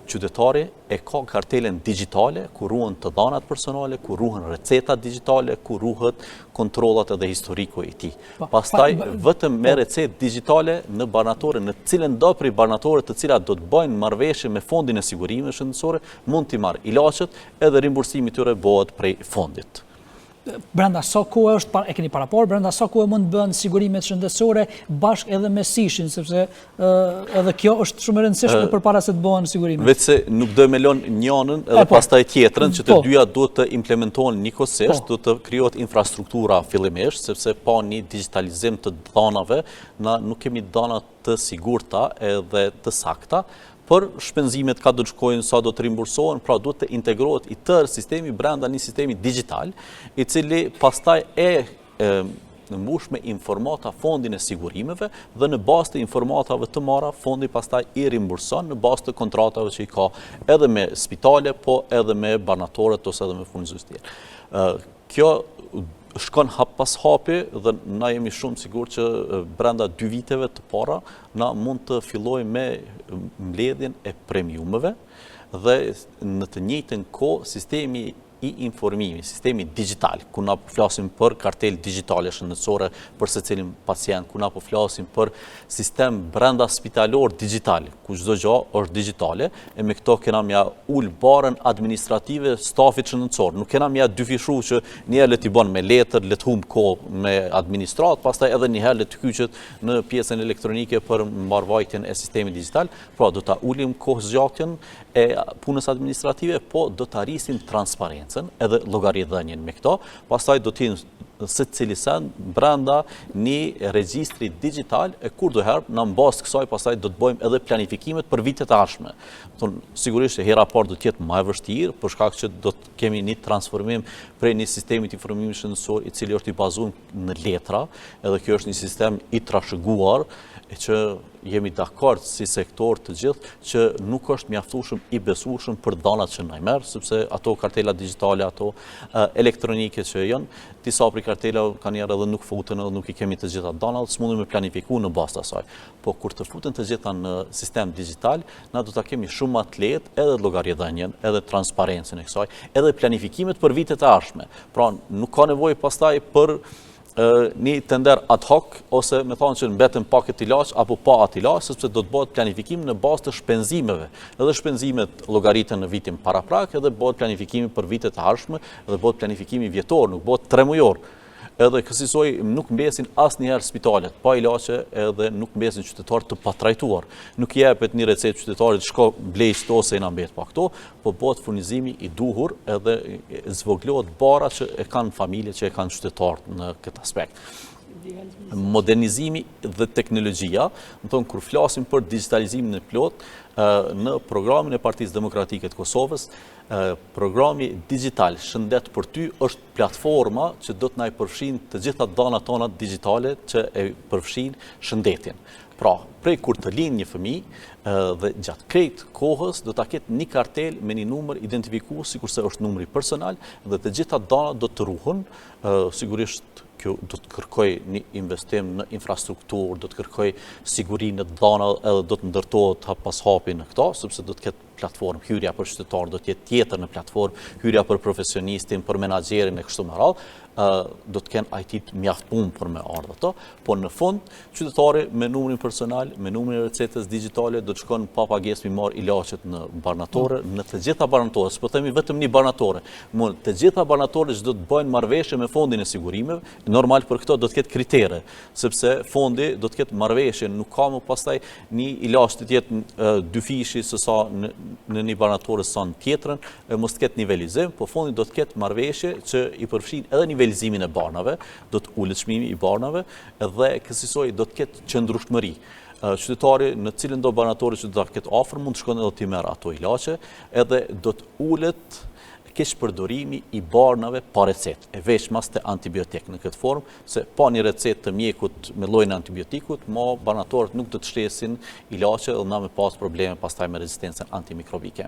Speaker 9: qytetari e ka kartelën digjitale, ku ruhen të dhanat personale, ku ruhen recetat digjitale, ku ruhet kontrollat edhe historiku i tij. Po, Pastaj, vetëm me po. recetë digjitale në barnatore, në cilëndo prej barnatore të cilat do të bëjnë marrëveshje me fondin e sigurimeve shëndetësore, mund t'i marrë ilaçet edhe rimbursimi i tyre bëhet prej fondit.
Speaker 1: brenda sa kohë është, e keni paraparë, brenda sa kohë mund të bëhen sigurimet shëndetësore bashkë edhe me SHISH-in, sepse edhe kjo është shumë e rëndësishme përpara se të bëhen sigurimet.
Speaker 9: Veçse nuk do me lënë njënën edhe po. pastaj tjetrën, që të po. dyja duhet të implementohen njëkohësisht, po. duhet të krijohet infrastruktura fillimisht, sepse pa një digjitalizim të dhanave, na nuk kemi dhana të sigurta edhe të sakta, për shpenzimet ka do të shkojnë, sa do të rimbursohen, pra duhet të integrohet i tërë sistemi brenda një sistemi digjital, i cili pastaj e, e mbush me informata fondin e sigurimeve dhe në bazë të informatave të marra, fondi pastaj i rimburson në bazë të kontratave që i ka edhe me spitale, po edhe me barnatoret ose edhe me furnizues tjerë. Kjo shkon hap pas hapi dhe na jemi shumë sigurt që brenda dy viteve të para na mund të fillojmë me mbledhjen e premiumeve dhe në të njëjtën kohë sistemi i informimit, sistemi digjital, ku na po flasim për kartelë digjitale shëndetësore për secilin pacient, ku na po flasim për sistem brenda spitalor digjital, ku çdo gjë është digjitale, e me këto kena me ia ul barrën administrative stafit shëndetësor. Nuk kena me ia dyfishu që një herë le t'i bën me letër, le të humb kohë me administratë, pastaj edhe një herë le të kyçet në pjesën elektronike për mbarëvajtjen e sistemit digjital. Pra do ta ulim kohëzgjatjen e punës administrative, po do ta rrisim transparencën edhe llogaridhënien me këto, pastaj do të jenë secili send brenda një regjistri digjital e kurdoherë në bazë të kësaj pastaj do të bëjmë edhe planifikimet për vitet e ardhshme. Thonë, sigurisht hera e parë do të jetë më e vështirë për shkak që do të kemi një transformim prej një sistemi të informimit shëndetësor i cili është i bazuar në letra, edhe kjo është një sistem i trashëguar e që jemi dakord si sektor të gjithë që nuk është mjaftueshëm i besueshëm për dhanat që na i merr, sepse ato kartela digjitale, ato elektronike që janë, disa prej kartelave kanjëherë edhe nuk futen edhe nuk i kemi të gjitha t'dhanat, s'mundemi me planifiku në bazë të asaj. Po kur të futen të gjitha në sistem digital, na do ta kemi shumë ma të lehtë edhe llogaridhënien, edhe transparencën e kësaj, edhe planifikimet për vitet e ardhshme. Pra, nuk ka nevojë pastaj për një tender ad hoc, ose me thonë që mbetën pa këtë ilaç, apo pa atë ilaç, sepse do të bëhet planifikim në bazë të shpenzimeve. Edhe shpenzimet llogariten në vitin paraprak, edhe bëhet planifikimi për vitet e ardhshme, edhe bëhet planifikimi vjetor, nuk bëhet tremujor. Edhe kësisoj nuk mbesin asnjëherë spitalet pa ilaçe edhe nuk mbesin qytetarët të patrajtuar. Nuk i jepet një recetë qytetarit shko blej këto se na mbet pa këto, po bëhet furnizimi i duhur edhe zvogëlohet barra që e kanë familje që e kanë qytetarët në këtë aspekt. Modernizimi dhe teknologjia, domethonë kur flasim për digitalizimin e plotë, në programin e Partisë Demokratike të Kosovës, programi digital Shëndet për ty është platforma që do të na i përfshin të gjitha t'dhanat tona digjitale që e përfshin shëndetin. Pra, prej kur të lind një fëmijë dhe gjatë krejt kohës do ta ketë një kartel me një numër identifikues, sikurse është numri personal dhe të gjitha t'dhanat do të ruhen, sigurisht kjo do të kërkojë një investim në infrastrukturë, do të kërkojë siguri në t'dhana edhe do të ndërtohet hap pas hapi në këto, sepse do të ketë platformë, hyrja për qytetarë do të jetë tjetër në platformë, hyrja për profesionistin, për menaxherin e kështu me radhë, do të kenë IT mjaft punë për me ardhë ato, po në fund, qytetari me numrin personal, me numrin e recetës digjitale, do të shkon pa pagesë mi marrë ilaçet në barnatore, në të gjitha barnatore, s'po themi vetëm një barnatore, në të gjitha barnatore që do të bëjnë marrëveshje me fondin e sigurimeve, normal për këto do të ketë kritere, sepse fondi do të ketë marrëveshje, nuk ka më pastaj një ilaç të jetë dyfishi se sa në, në një barnatore sa në tjetrën, e mos të ketë nivelizim, po fondi do të ketë marrëveshje që i përfshin edhe nivelizimin e barnave, do të ulet çmimi i barnave dhe kësisoj do të ketë qëndrueshmëri. Qytetari në cilëndo barnatore që do ta ketë afër mund të shkon edhe t'i merr ato ilaçe, edhe do të ulet keqpërdorimi i barnave pa recetë, e veçmas te antibiotik në këtë formë, se pa një recetë të mjekut me llojin e antibiotikut, ma barnatoret nuk do të shesin ilaçe dhe na me pas probleme pastaj me rezistencën antimikrobike.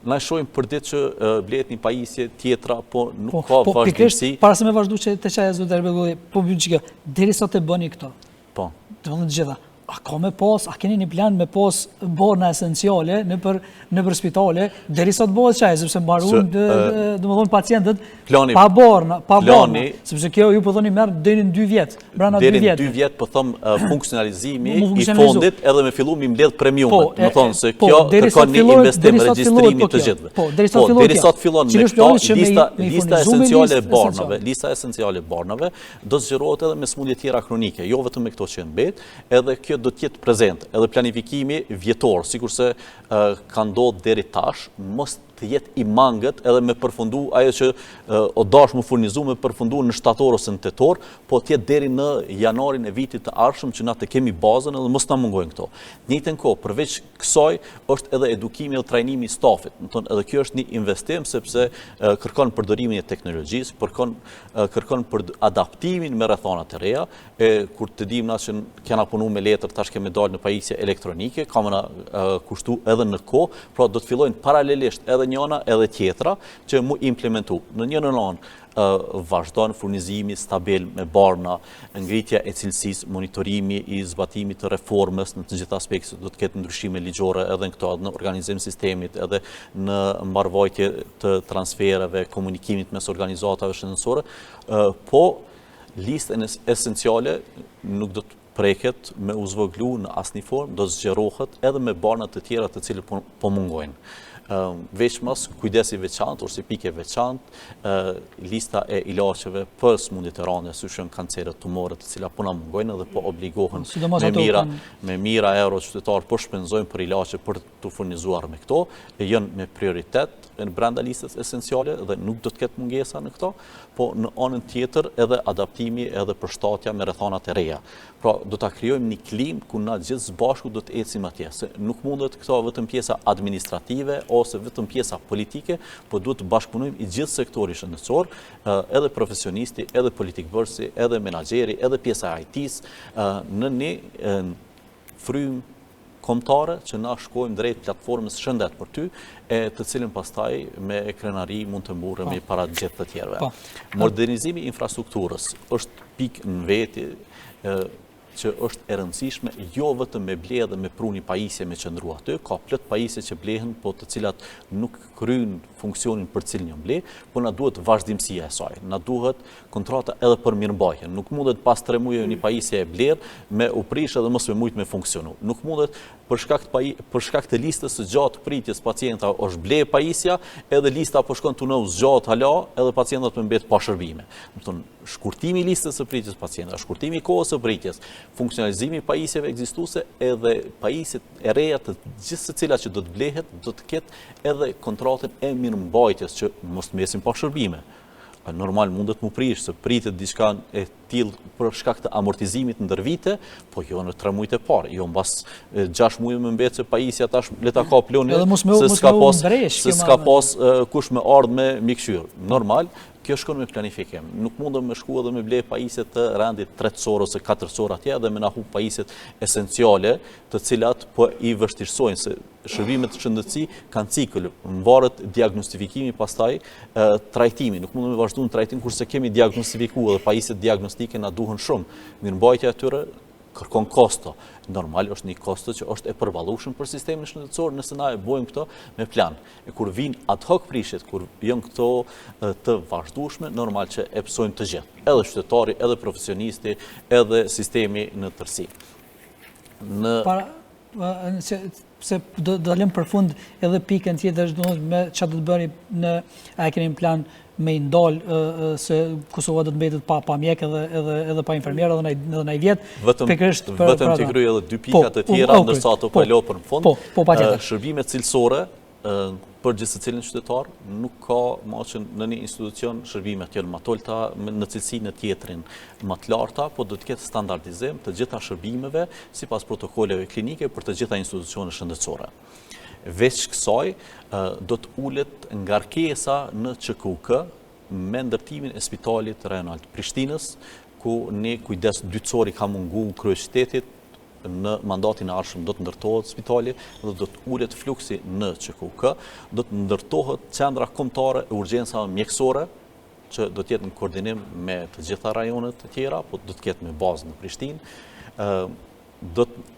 Speaker 9: Na shohim për ditë që blehet një pajisje tjetra, po nuk po, ka
Speaker 1: po, vazhdimësi. Para se me vazhdu që te qajo zoti Begolli, po bëjnë që kjo, derisa të bëni këto,
Speaker 9: Po.
Speaker 1: Domethënë të gjitha. A ka me pas, a keni një plan me pas barna esenciale nëpër, nëpër spitale, derisa të bëhet qajo, sepse mbarun, domethënë pacientët,
Speaker 9: plani,
Speaker 1: pa barna, pa barna, sepse kjo ju po thoni merr deri në 2 vjet, brenda 2 vjet.
Speaker 9: Deri në 2 vjet po thom funksionalizimi i fondit edhe me fillu mi mbledh premiumet, po, domethonë se po, kjo kërkon një investim regjistrimi
Speaker 1: po
Speaker 9: të gjithëve.
Speaker 1: Po, derisa të fillon
Speaker 9: derisa të fillon me këto, lista, lista esenciale e barnave, lista esenciale e barnave, do të zgjerohet edhe me sëmundje tjera kronike, jo vetëm me këto që janë mbet, edhe kjo do të jetë prezent, edhe planifikimi vjetor, sikurse ka ndodhur deri tash, mos të jetë i mangët edhe me përfundu ajo që o dash me furnizu me përfundu në shtator ose në tetor, po të jetë deri në janarin e vitit të ardhshëm që na të kemi bazën edhe mos na mungojnë këto. Në njëjtën kohë, përveç kësaj është edhe edukimi dhe trajnimi i stafit. Domethonë edhe kjo është një investim sepse kërkon përdorimin e teknologjisë, kërkon kërkon për adaptimin me rrethanat e reja, e kur të dimë na që kena punu me letër, tash kemi dalë në pajisje elektronike, ka me na kushtu edhe në kohë, pra do të fillojnë paralelisht edhe njëna edhe tjetra që mu implementu. Në njërën anë vazhdon furnizimi stabil me barna, ngritja e cilësisë, monitorimi i zbatimit të reformës në të gjitha aspektet, do të ketë ndryshime ligjore edhe në këto, edhe në organizim sistemit, edhe në mbarëvajtje të transfereve, komunikimit mes organizatave shëndetësore, po listën esenciale nuk do të preket me u zvoglu në asnjë formë, do të zgjerohet edhe me barna të tjera të cilët po, po mungojnë. Veçmas, kujdes i veçantë, ose pikë e veçantë, lista e ilaçeve për sëmundjet e rënda, siç janë kanceret, tumoret, të cilat po na mungojnë dhe po obligohen me mijëra, me mijëra euro qytetarët po shpenzojnë për ilaçe për t'u furnizuar me këto, e janë me prioritet në brenda listës esenciale dhe nuk do të ketë mungesa në këto, po në anën tjetër edhe adaptimi edhe përshtatja me rrethanat e reja. Pra, do ta krijojmë një klimë ku na gjithë së bashku do të ecim atje, se nuk mundet këto vetëm pjesa administrative ose vetëm pjesa politike, po duhet të bashkëpunojmë i gjithë sektori shëndetësor, edhe profesionisti, edhe politikbërësi, edhe menaxheri, edhe pjesa e IT-s, në një frymë. kombëtare që na shkojmë drejt platformës shëndet për ty, e të cilën pastaj me krenari mund të mburremi po. para gjithë të tjerëve. Po. Modernizimi i infrastrukturës është pikë në veti që është e rëndësishme jo vetëm me ble dhe me pru një pajisje me qëndru aty, ka plot pajisje që blehen, po të cilat nuk kryjnë funksionin për cilin janë ble, po na duhet vazhdimësia e saj, na duhet kontrata edhe për mirëmbajtjen. Nuk mundet pas 3 mujve një pajisje e blerë me u prish edhe mos me mujt me funksionu. Nuk mundet për shkak të paji, për shkak të listës së gjatë pritjes pacienta është ble pajisja, edhe lista po shkon tu u zgjat hala, edhe pacientat me mbet pa shërbime. Domethënë, shkurtimi i listës së pritjes pacientëve, shkurtimi i kohës së pritjes, funksionalizimi i pajisjeve ekzistuese edhe pajisjet e reja të gjithsecilat që do të blehet, do të ketë edhe kontratën e mirëmbajtjes që mos të mbesin pa shërbime. Normal mundet mu prish, se pritet diçka e tillë për shkak të amortizimit ndër vite, po jo në 3 mujt e parë, jo mbas 6 mujve me mbetë se pajisja tash le ta kap loni se s'ka pas se s'ka pas kush me ardhë me m'i kqyr. Normal, kjo shkon me planifikim. Nuk mundëm me shku edhe me ble pajisje të rendit tretësor ose katërsor atje dhe me na hup pajisjet esenciale, të cilat po i vështirësojnë se shërbimet në shëndetësi kanë cikël, varet diagnostifikimi pastaj trajtimi. Nuk mundëm me vazhdu në trajtim kurse kemi diagnostifiku edhe pajisjet diagnostike na duhen shumë. Mirëmbajtja e tyre kërkon kosto. Normal është një kosto që është e përballueshme për sistemin shëndetësor nëse na e bojmë këto me plan. E kur vijnë ad hoc prishjet, kur janë këto të vazhdueshme, normal që e pësojmë të gjithë, edhe qytetari, edhe profesionisti, edhe sistemi në tërësi.
Speaker 1: Në Para se se do do lëm për fund edhe pikën tjetër, do të thotë me çfarë do të bëni në a e keni në plan me i ndal se Kosova do të mbetet pa pa mjek edhe edhe edhe pa infermier edhe në edhe në vjet.
Speaker 9: Vetëm pikërisht për vetëm t'i kryej edhe dy pika po, të tjera ndërsa ato po, po lë për në fund.
Speaker 1: Po, po patjetër.
Speaker 9: Shërbime cilësore për gjithsecilin qytetar, nuk ka ma që në një institucion shërbimet janë ma të ulta në cilësi në tjetrin ma të larta, po do të ketë standardizim të gjitha shërbimeve sipas protokoleve klinike për të gjitha institucionet shëndetësore. Veç kësaj, do të ulet ngarkesa në QKUK me ndërtimin e spitalit rajonal të Prishtinës, ku një kujdes dytësor i ka mungu kryeqytetit, në mandatin e ardhshëm do të ndërtohet spitali dhe do të ulet fluksi në QKUK, do të ndërtohet qendra kombëtare e urgjencave mjekësore, që do të jetë në koordinim me të gjitha rajonet e tjera, po do të ketë me bazë në Prishtinë, do të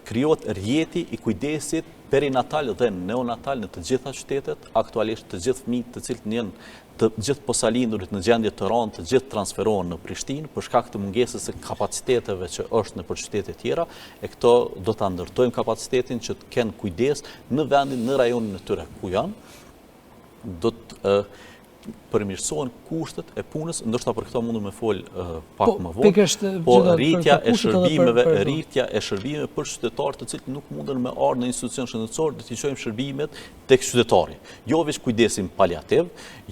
Speaker 9: krijohet rrjeti i kujdesit perinatal dhe neonatal në të gjitha qytetet, aktualisht të gjithë fëmijët të cilët janë të gjithë posalindurit në gjendje të rëndë, të gjithë transferohen në Prishtinë për shkak të mungesës së kapaciteteve që është nëpër qytete tjera, e këto do ta ndërtojmë kapacitetin që të kenë kujdes në vendin, në rajonin e tyre ku janë. Do të përmirësohen kushtet e punës, ndoshta për këto mundem me fol pak po, më vonë. Po rritja e shërbimeve, rritja e shërbimeve për qytetarët të cilët nuk munden me ardhë në institucion shëndetësor, do t'i çojmë shërbimet tek qytetari. Jo veç kujdesin paliativ,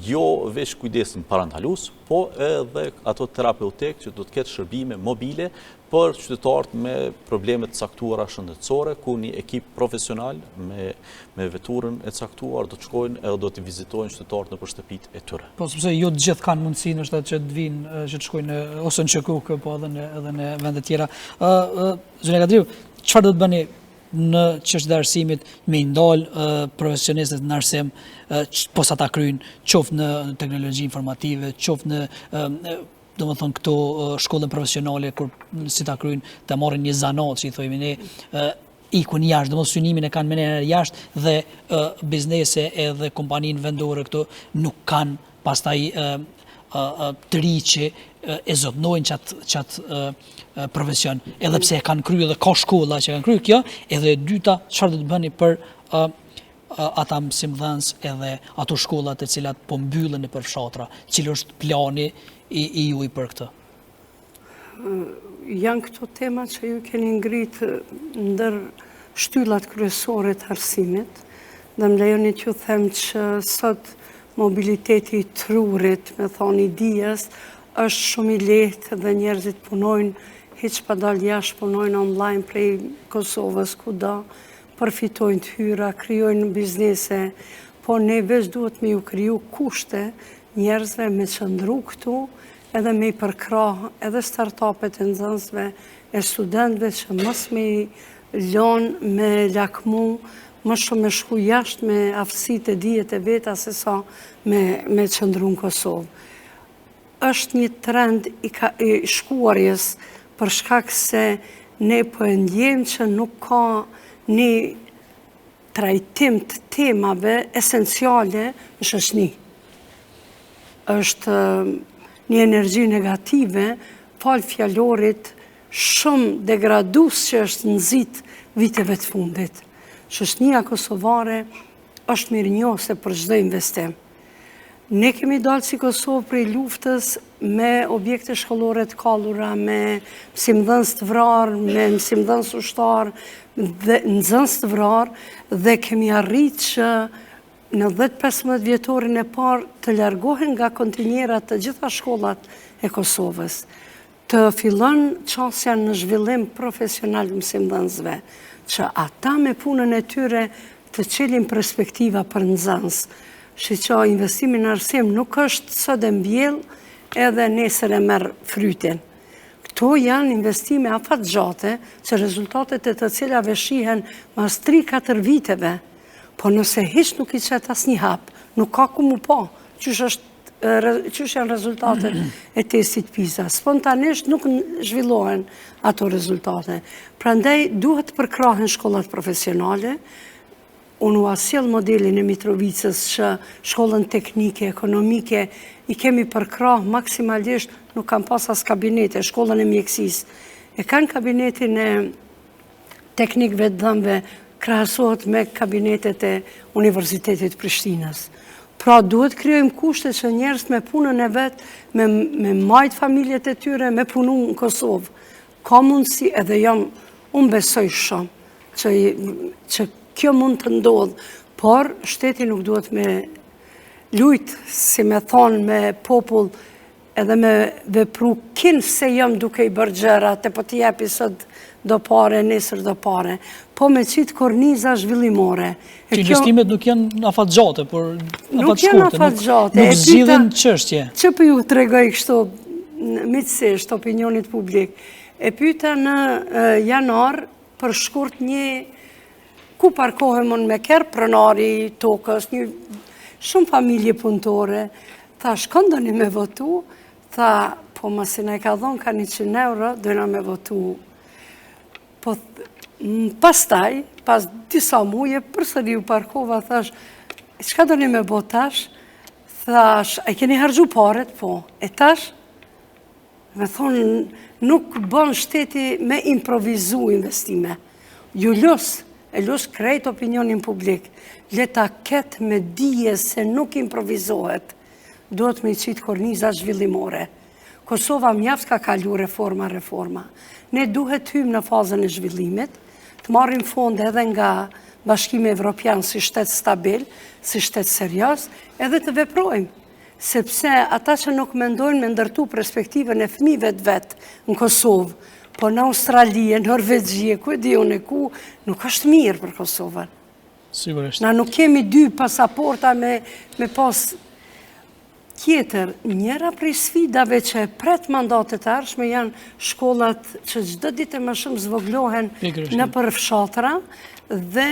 Speaker 9: jo veç kujdesin parandalues, po edhe ato terapeutik që do të ketë shërbime mobile për qytetarët me probleme të caktuara shëndetësore, ku një ekip profesional me, me veturën e caktuar do të shkojnë edhe do t'i vizitojnë qytetarët nëpër shtëpitë e
Speaker 1: tyre. Po, sepse jo të gjithë kanë mundësi ndoshta që të vinë, që të shkojnë ose në QKUK, po edhe në, edhe në vende tjera. Ë, zonja Kadriu, çfarë do të bëni në çështjet e arsimit me i ndal profesionistët në arsim, posa ta kryjnë, qoftë në teknologji informative, qoftë në domethënë këto shkollën profesionale, kur si ta kryjnë, të marrin një zanat, që i thojmë ne, ikun jashtë, domethënë synimin e kanë menjëherë jashtë dhe biznese edhe kompaninë vendore këto nuk kanë pastaj të ri që e zotnojnë qatë qat, profesion, edhe pse e kanë kry edhe ka shkolla që kanë kry kjo, edhe e dyta, çfarë do të bëni për ata mësimdhënës edhe ato shkollat të cilat po mbyllen nëpër fshatra, cili është plani i, i juaj për
Speaker 8: këtë? Janë këto tema që ju keni ngrit ndër shtyllat kryesore të arsimit, dhe më lejoni t'ju them që sot mobiliteti i trurit, me thonë i dijes, është shumë i lehtë dhe njerëzit punojnë hiç pa dalë jashtë, punojnë online prej Kosovës, kudo, përfitojnë të hyra, krijojnë biznese, po ne veç duhet me ju kriju kushte njerëzve me qëndru këtu, edhe me i përkrah edhe startupet e nxënësve e studentëve që mos me i. Lonë me lakmu më shumë me shku jashtë me aftësitë e dijet e veta se sa me, me qëndru në Kosovë. Është një trend i, ka, i shkuarjes për shkak se ne po e ndjejmë që nuk ka një trajtim të temave esenciale në shoqni. Është një energji negative, falë fjalorit shumë degradues që është nxit viteve të fundit. Shoqnia kosovare është mirënjohëse për çdo investim. Ne kemi dalë si Kosovë prej luftës me objekte shkollore të kallura, me mësimdhënës të vrarë, me mësimdhënës ushtarë dhe nxënës të vrarë, dhe kemi arrit që në 10-15 vjetorin e parë të largohen nga kontinierat të gjitha shkollat e Kosovës. Të fillon qasja në zhvillim profesional të mësimdhënësve, që ata me punën e tyre të çelin perspektiva për nxënës. Shiqo, investimi në arsim nuk është sot e mbjell edhe nesër e merr frytin. Këto janë investime afatgjate, që rezultatet e të cilave shihen mas 3-4 viteve, po nëse hiç nuk i qet asnjë hap, nuk ka ku mu pa, qysh është qysh janë rezultatet e testit PISA. Spontanisht nuk zhvillohen ato rezultate. Prandaj duhet të përkrahen shkollat profesionale. Unë ua sjell modelin e Mitrovicës që shkollën teknike, ekonomike i kemi përkrah maksimalisht, nuk kanë pas as kabinete, shkollën e mjekësisë. E kanë kabinetin e teknikëve të dhëmbëve krahasohet me kabinetet e Universitetit të Prishtinës. Pra duhet krijojmë kushte që njerëz me punën e vet, me, me majt familjet e tyre, me punu në Kosovë. Ka mundësi edhe jam, unë besoj shumë që, që kjo mund të ndodhë, por shteti nuk duhet me lujt, si me thonë, me popull, Edhe me vepru kinse jam duke i bërë gjërat e po t'i jepi sot do pare, nesër do pare. Po me qitë korniza zhvillimore.
Speaker 1: Që investimet nuk janë afatgjate, por afatshkurte, nuk zgjidhin çështje.
Speaker 8: Që po ju tregoj kështu miqësisht opinionit publik. E pyta në janar për shkurt një ku parkohem unë me kerr, pronari i tokës, një shumë familje punëtore, Thash, kon doni me votu? Tha, po masi na i ka dhonë ka 100 euro, dojna me votu. Po, pastaj, pas disa muje, përsëri u parkova, thash, çka doni me bo tash? Thash, a i keni harxhu paret? Po, e tash? Me thonë, nuk bon shteti me improvizu investime. Ju lus, e lus krejt opinionin publik, le ta ketë me dije se nuk improvizohet, duhet me i qitë korniza zhvillimore. Kosova mjaft ka kalu reforma, reforma. Ne duhet të hymë në fazën e zhvillimit, të marrim fonde edhe nga Bashkimi Evropian si shtet stabil, si shtet serioz, edhe të veprojmë. sepse ata që nuk mendojnë me ndërtu perspektivën e fëmijëve të vet në Kosovë, po në Australi, në Norvegji, ku e di unë ku, nuk është mirë për Kosovën.
Speaker 1: Sigurisht.
Speaker 8: Na nuk kemi dy pasaporta me, me pas tjetër. Njëra prej sfidave që e pret mandatet e ardhshme janë shkollat që çdo ditë e më shumë zvoglohen nëpër fshatra dhe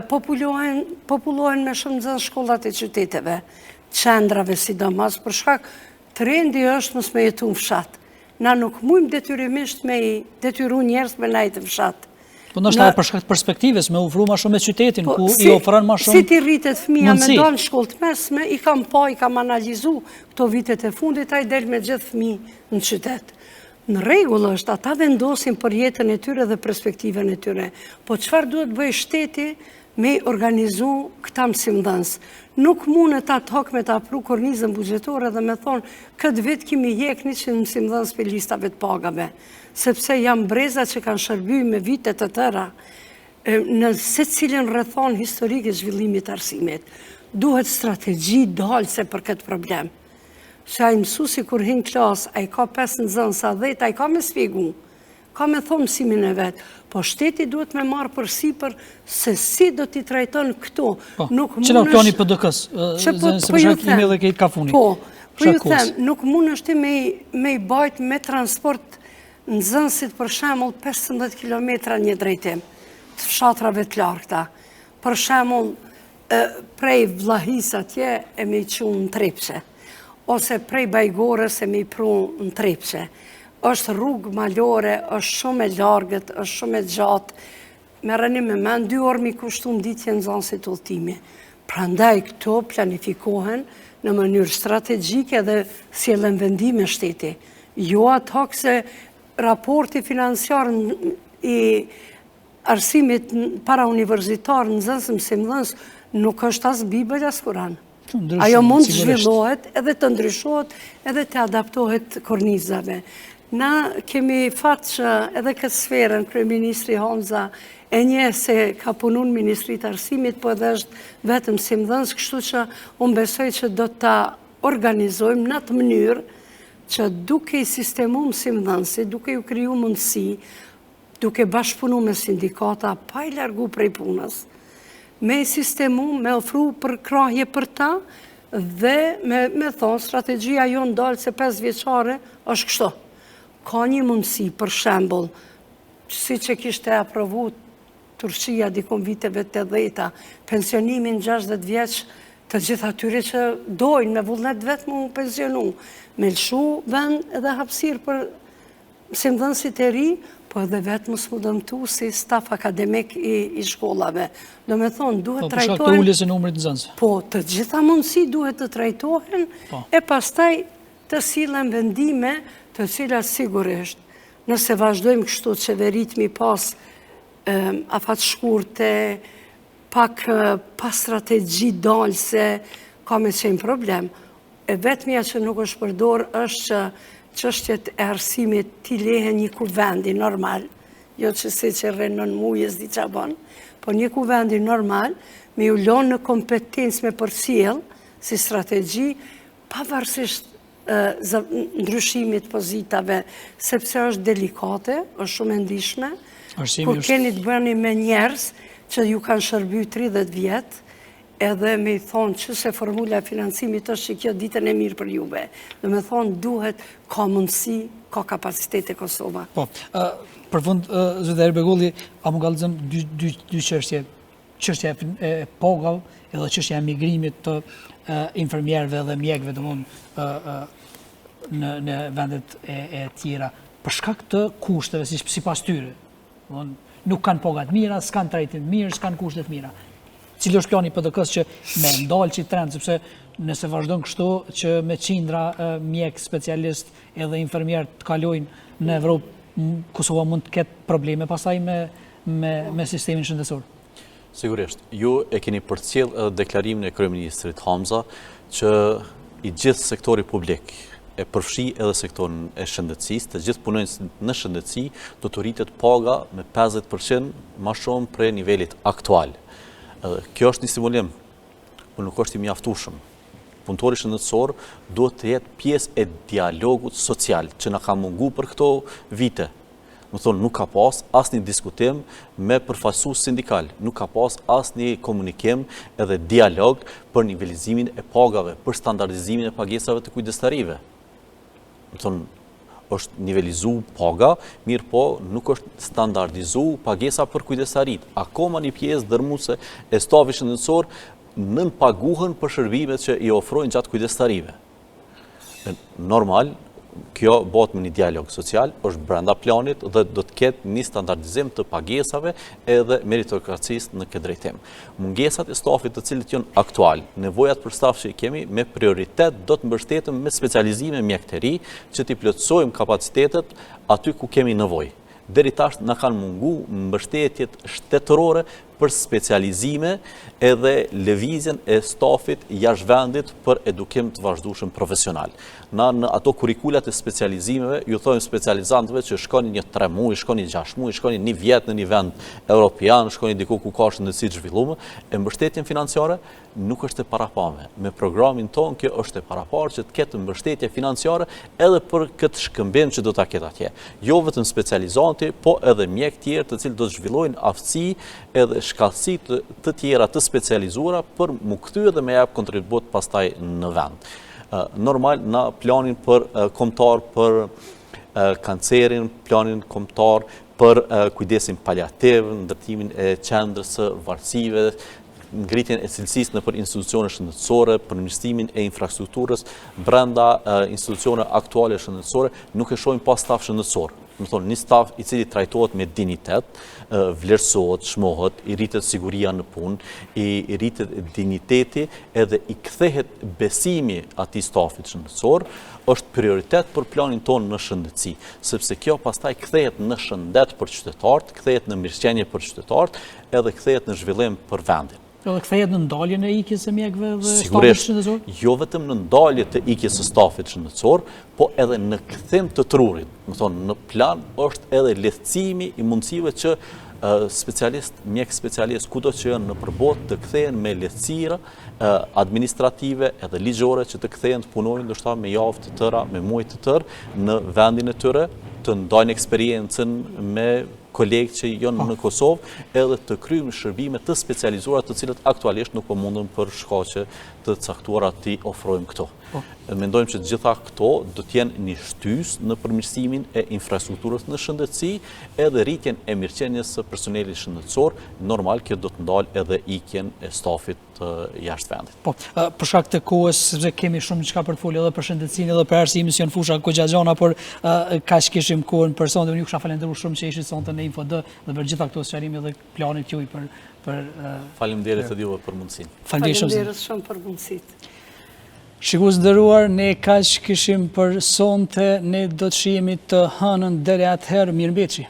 Speaker 8: populohen, popullohen me shumë nxënës shkollat e qyteteve. qendrave sidomos, për shkak trendi është mos me jetu në fshat. Na nuk mujmë detyrimisht me i detyru njerëz me najtë në fshat.
Speaker 1: Po ndoshta edhe për shkak të perspektivës, me ofru ma shumë me qytetin, po, ku i ofron ma shumë
Speaker 8: Si t'i rritet fëmija me dalë në shkollë të mesme, i kam pa, i kam analizu këto vitet e fundit, ai del me gjithë fëmi në qytet. Në rregull është, ata vendosin për jetën e tyre dhe perspektivën e tyre. Po çfarë duhet bëjë shteti me i organizu këta mësimdhënës. Nuk mundet ad hoc me ta pru kornizën buxhetore dhe me thonë këtë vit kimi hjek 100 mësimdhënës prej listave të pagave, sepse janë breza që kanë shërby me vite të tëra në secilën rrethanë historike zhvillimit të arsimit. Duhet strategji dalëse për këtë problem. Se ai mësusi kur hin n'klasë, ai ka 5 nxënës, a 10, ai ka me spjegu. Ka me thonë mësimin e vet, po shteti duhet me marrë përsipër se si do t'i trajton këto.
Speaker 1: Po, nuk mund është... plani PDK-së, se po, po ju them, edhe ka funi.
Speaker 8: Po, po ju them, nuk mundesh ti me, me i bajt me transport nxënësit për shembull 15 km një drejtim. të fshatrave të largëta. Për shembull, prej Vllahisë atje e me i çu në Trepçe, ose prej Bajgorës e me i pru në Trepçe. Është rrugë malore, është shumë e largët, është shumë e gjatë, merreni me mend, dy orë me i kushtu në ditë nxënësit udhëtimi. Prandaj këto planifikohen në mënyrë strategjike dhe sjellen vendime shteti. Jo ad hoc se raporti financiar i arsimit parauniversitar nxënës mësimdhënës nuk është as Bibël as Kuran. Ajo mund të zhvillohet edhe të ndryshohet edhe të adaptohet kornizave. Na kemi fat që edhe këtë sferën, Kryeministri Hamza e njeh se ka punu në Ministri të Arsimit, po edhe është vetë mësimdhënës, kështu që unë besoj që do ta organizojmë në atë mënyrë që duke i sistemu mësimdhënësit, duke ju kriju mundësi, duke bashkëpunu me sindikata pa i largu prej punës, me i sistemu, me ofru përkrahje për ta dhe me, me thonë strategjia jonë dalëse 5 vjeçare është kështu. Ka një mundësi, për shembull, siç e kishte aprovu Turqia dikun viteve 80-ta, pensionimin 60 vjeç të gjithë atyre që dojnë me vullnet vetë m'u pensionu, me lëshu vend edhe hapësirë për mësimdhënësit e ri, po edhe vetë mos m'u dëmtu si staf akademik i, i shkollave. Domethonë, duhet
Speaker 1: po, trajtohen... Po, për shkak të uljes së numrit nxënësve.
Speaker 8: Po, të gjitha mundësi duhet të trajtohen, po. e pastaj të sillen vendime të cilat sigurisht, nëse vazhdojmë kështu qeveritë m'i pas afatshkurte, pak pa strategji dalëse, ka me qenë problem. E vetmja që nuk është përdorë është që çështjet e arsimit t'i lehen një kuvendi normal, jo që se që rrin në muje s'di ça bon, po një kuvendi normal, me ju lonë në kompetencë me përcjell si strategji, pavarësisht ndryshimit pozitave, sepse është delikate, është shumë e ndishme, kur keni të bëni me njerëz që ju kanë shërby 30 vjet, edhe me i thonë që se formula e financimit është që kjo ditën e mirë për juve. Domethonë, duhet, ka mundësi, ka kapacitete Kosova.
Speaker 1: Po, për fund, zoti Begolli, a më kallëzon dy, dy, dy çështje, çështja e pagave edhe çështja e migrimit të infermierëve dhe mjekëve, domethënë, në, në vendet e, e tjera, për shkak të kushteve, si, sipas tyre, nuk kanë paga të mira, s'kanë trajtim të mirë, s'kanë kushte të mira. Cili është plani i PDK-së që me ndalë qit trend, sepse nëse vazhdon kështu që me qindra mjek, specialist edhe infermier të kalojnë në Evropë, Kosova mund të ketë probleme pastaj me, me, me sistemin shëndetësor.
Speaker 9: Sigurisht, ju e keni përcjell edhe deklarimin e kryeministrit Hamza që i gjithë sektori publik e përfshi edhe sektorin e shëndetësisë, të gjithë punonjësit në shëndetësi do t'u rritet paga me 50% ma shumë prej nivelit aktual. Edhe kjo është një stimulim, por nuk është i mjaftueshëm. Punëtori shëndetësor duhet të jetë pjesë e dialogut social që na ka mungu për këto vite. Domethonë, nuk ka pas asnjë diskutim me përfaqësues sindikal, nuk ka pas asnjë komunikim edhe dialog për nivelizimin e pagave, për standardizimin e pagesave të kujdestarive. Domethonë, është nivelizu paga, mirëpo nuk është standardizu pagesa për kujdestaritë. Akoma një pjesë dërmuese e stafit shëndetësor nënpaguhen për shërbimet që i ofrojnë gjatë kujdestarive. Normal, kjo bëhet me një dialog social, është brenda planit dhe do të ketë një standardizim të pagesave edhe meritokracisë në këtë drejtim. Mungesat e stafit të cilët janë aktual, nevojat për staf që i kemi, me prioritet do të mbështetem me specializime mjekë të ri, që t'i plotësojmë kapacitetet aty ku kemi nevojë. Deri tash na kanë mungu mbështetjet shtetërore për specializime edhe lëvizjen e stafit jashtë vendit për edukim të vazhdueshëm profesional. Na në ato kurikulat e specializimeve, ju thojmë specializantëve që shkoni një 3 muaj, shkoni 6 muaj, shkoni një vjet në një vend europian, shkoni diku ku ka shëndetësi të zhvilluar, e mbështetjen financiare nuk është e parapame. Me programin tonë kjo është e paraparë që të ketë mbështetje financiare edhe për këtë shkëmbim që do ta ketë atje. Jo vetëm specializanti, po edhe mjekë tjerë të cilët do të zhvillojnë aftësi edhe shkathtësi të, të tjera të specializuara për m'u kthy edhe me jap kontribut pastaj në vend. Normal na planin për kombëtar për kancerin, planin kombëtar Për kujdesin paliativ, ndërtimin e qendrës së vartësive, ngritjen e cilësisë nëpër institucione shëndetësore, përmirësimin e infrastrukturës brenda institucioneve aktuale shëndetësore, nuk e shohim pa staf shëndetësor. Domethonë, një staf i cili trajtohet me dinjitet, vlerësohet, çmohet, i rritet siguria në punë, i rritet dinjiteti edhe i kthehet besimi atij stafit shëndetësor, është prioritet për planin tonë në shëndetësi, sepse kjo pastaj kthehet në shëndet për qytetarët, kthehet në mirëqenie për qytetarët, edhe kthehet në zhvillim për
Speaker 1: vendin. Edhe kthehet në ndaljen e ikjes së mjekëve dhe stafit shëndetësor?
Speaker 9: Jo vetëm në ndalje të ikjes së stafit shëndetësor, po edhe në kthim të trurit. Domethonë, në plan është edhe lehtësimi i mundësive që specialist, mjek specialist, kudo që janë nëpër botë, të kthehen me lehtësira administrative edhe ligjore që të kthehen të punojnë ndoshta me javë të tëra, me muaj të tërë në vendin e tyre, të ndajnë eksperiencën me kolegë që janë po. në Kosovë, edhe të kryejnë shërbime të specializuara të cilët aktualisht nuk po mundën për shkaqe të caktuara t'i ofrojmë këto. Po. Mendojmë që të gjitha këto do të jenë një shtysë në përmirësimin e infrastrukturës në shëndetësi edhe rritjen e mirëqenies së personelit shëndetësor, normal kjo do të ndalë edhe ikjen e stafit jashtë
Speaker 1: vendit. Po, për shkak të kohës, sepse kemi shumë çka për të folur edhe për shëndetësinë edhe për arsimin, se janë fusha goxha gjana, por kaq kishim kohën për sonte. Unë ju kisha falënderuar shumë që ishit sonte në Info D dhe për gjitha këto sqarime dhe planet juaj për
Speaker 9: për Faleminderit edhe juve për mundësinë.
Speaker 8: Faleminderit shumë për mundësitë.
Speaker 1: Shikues të nderuar, ne kaq kishim për sonte, ne do të shihemi të hënën deri atëherë, mirëmbetshi.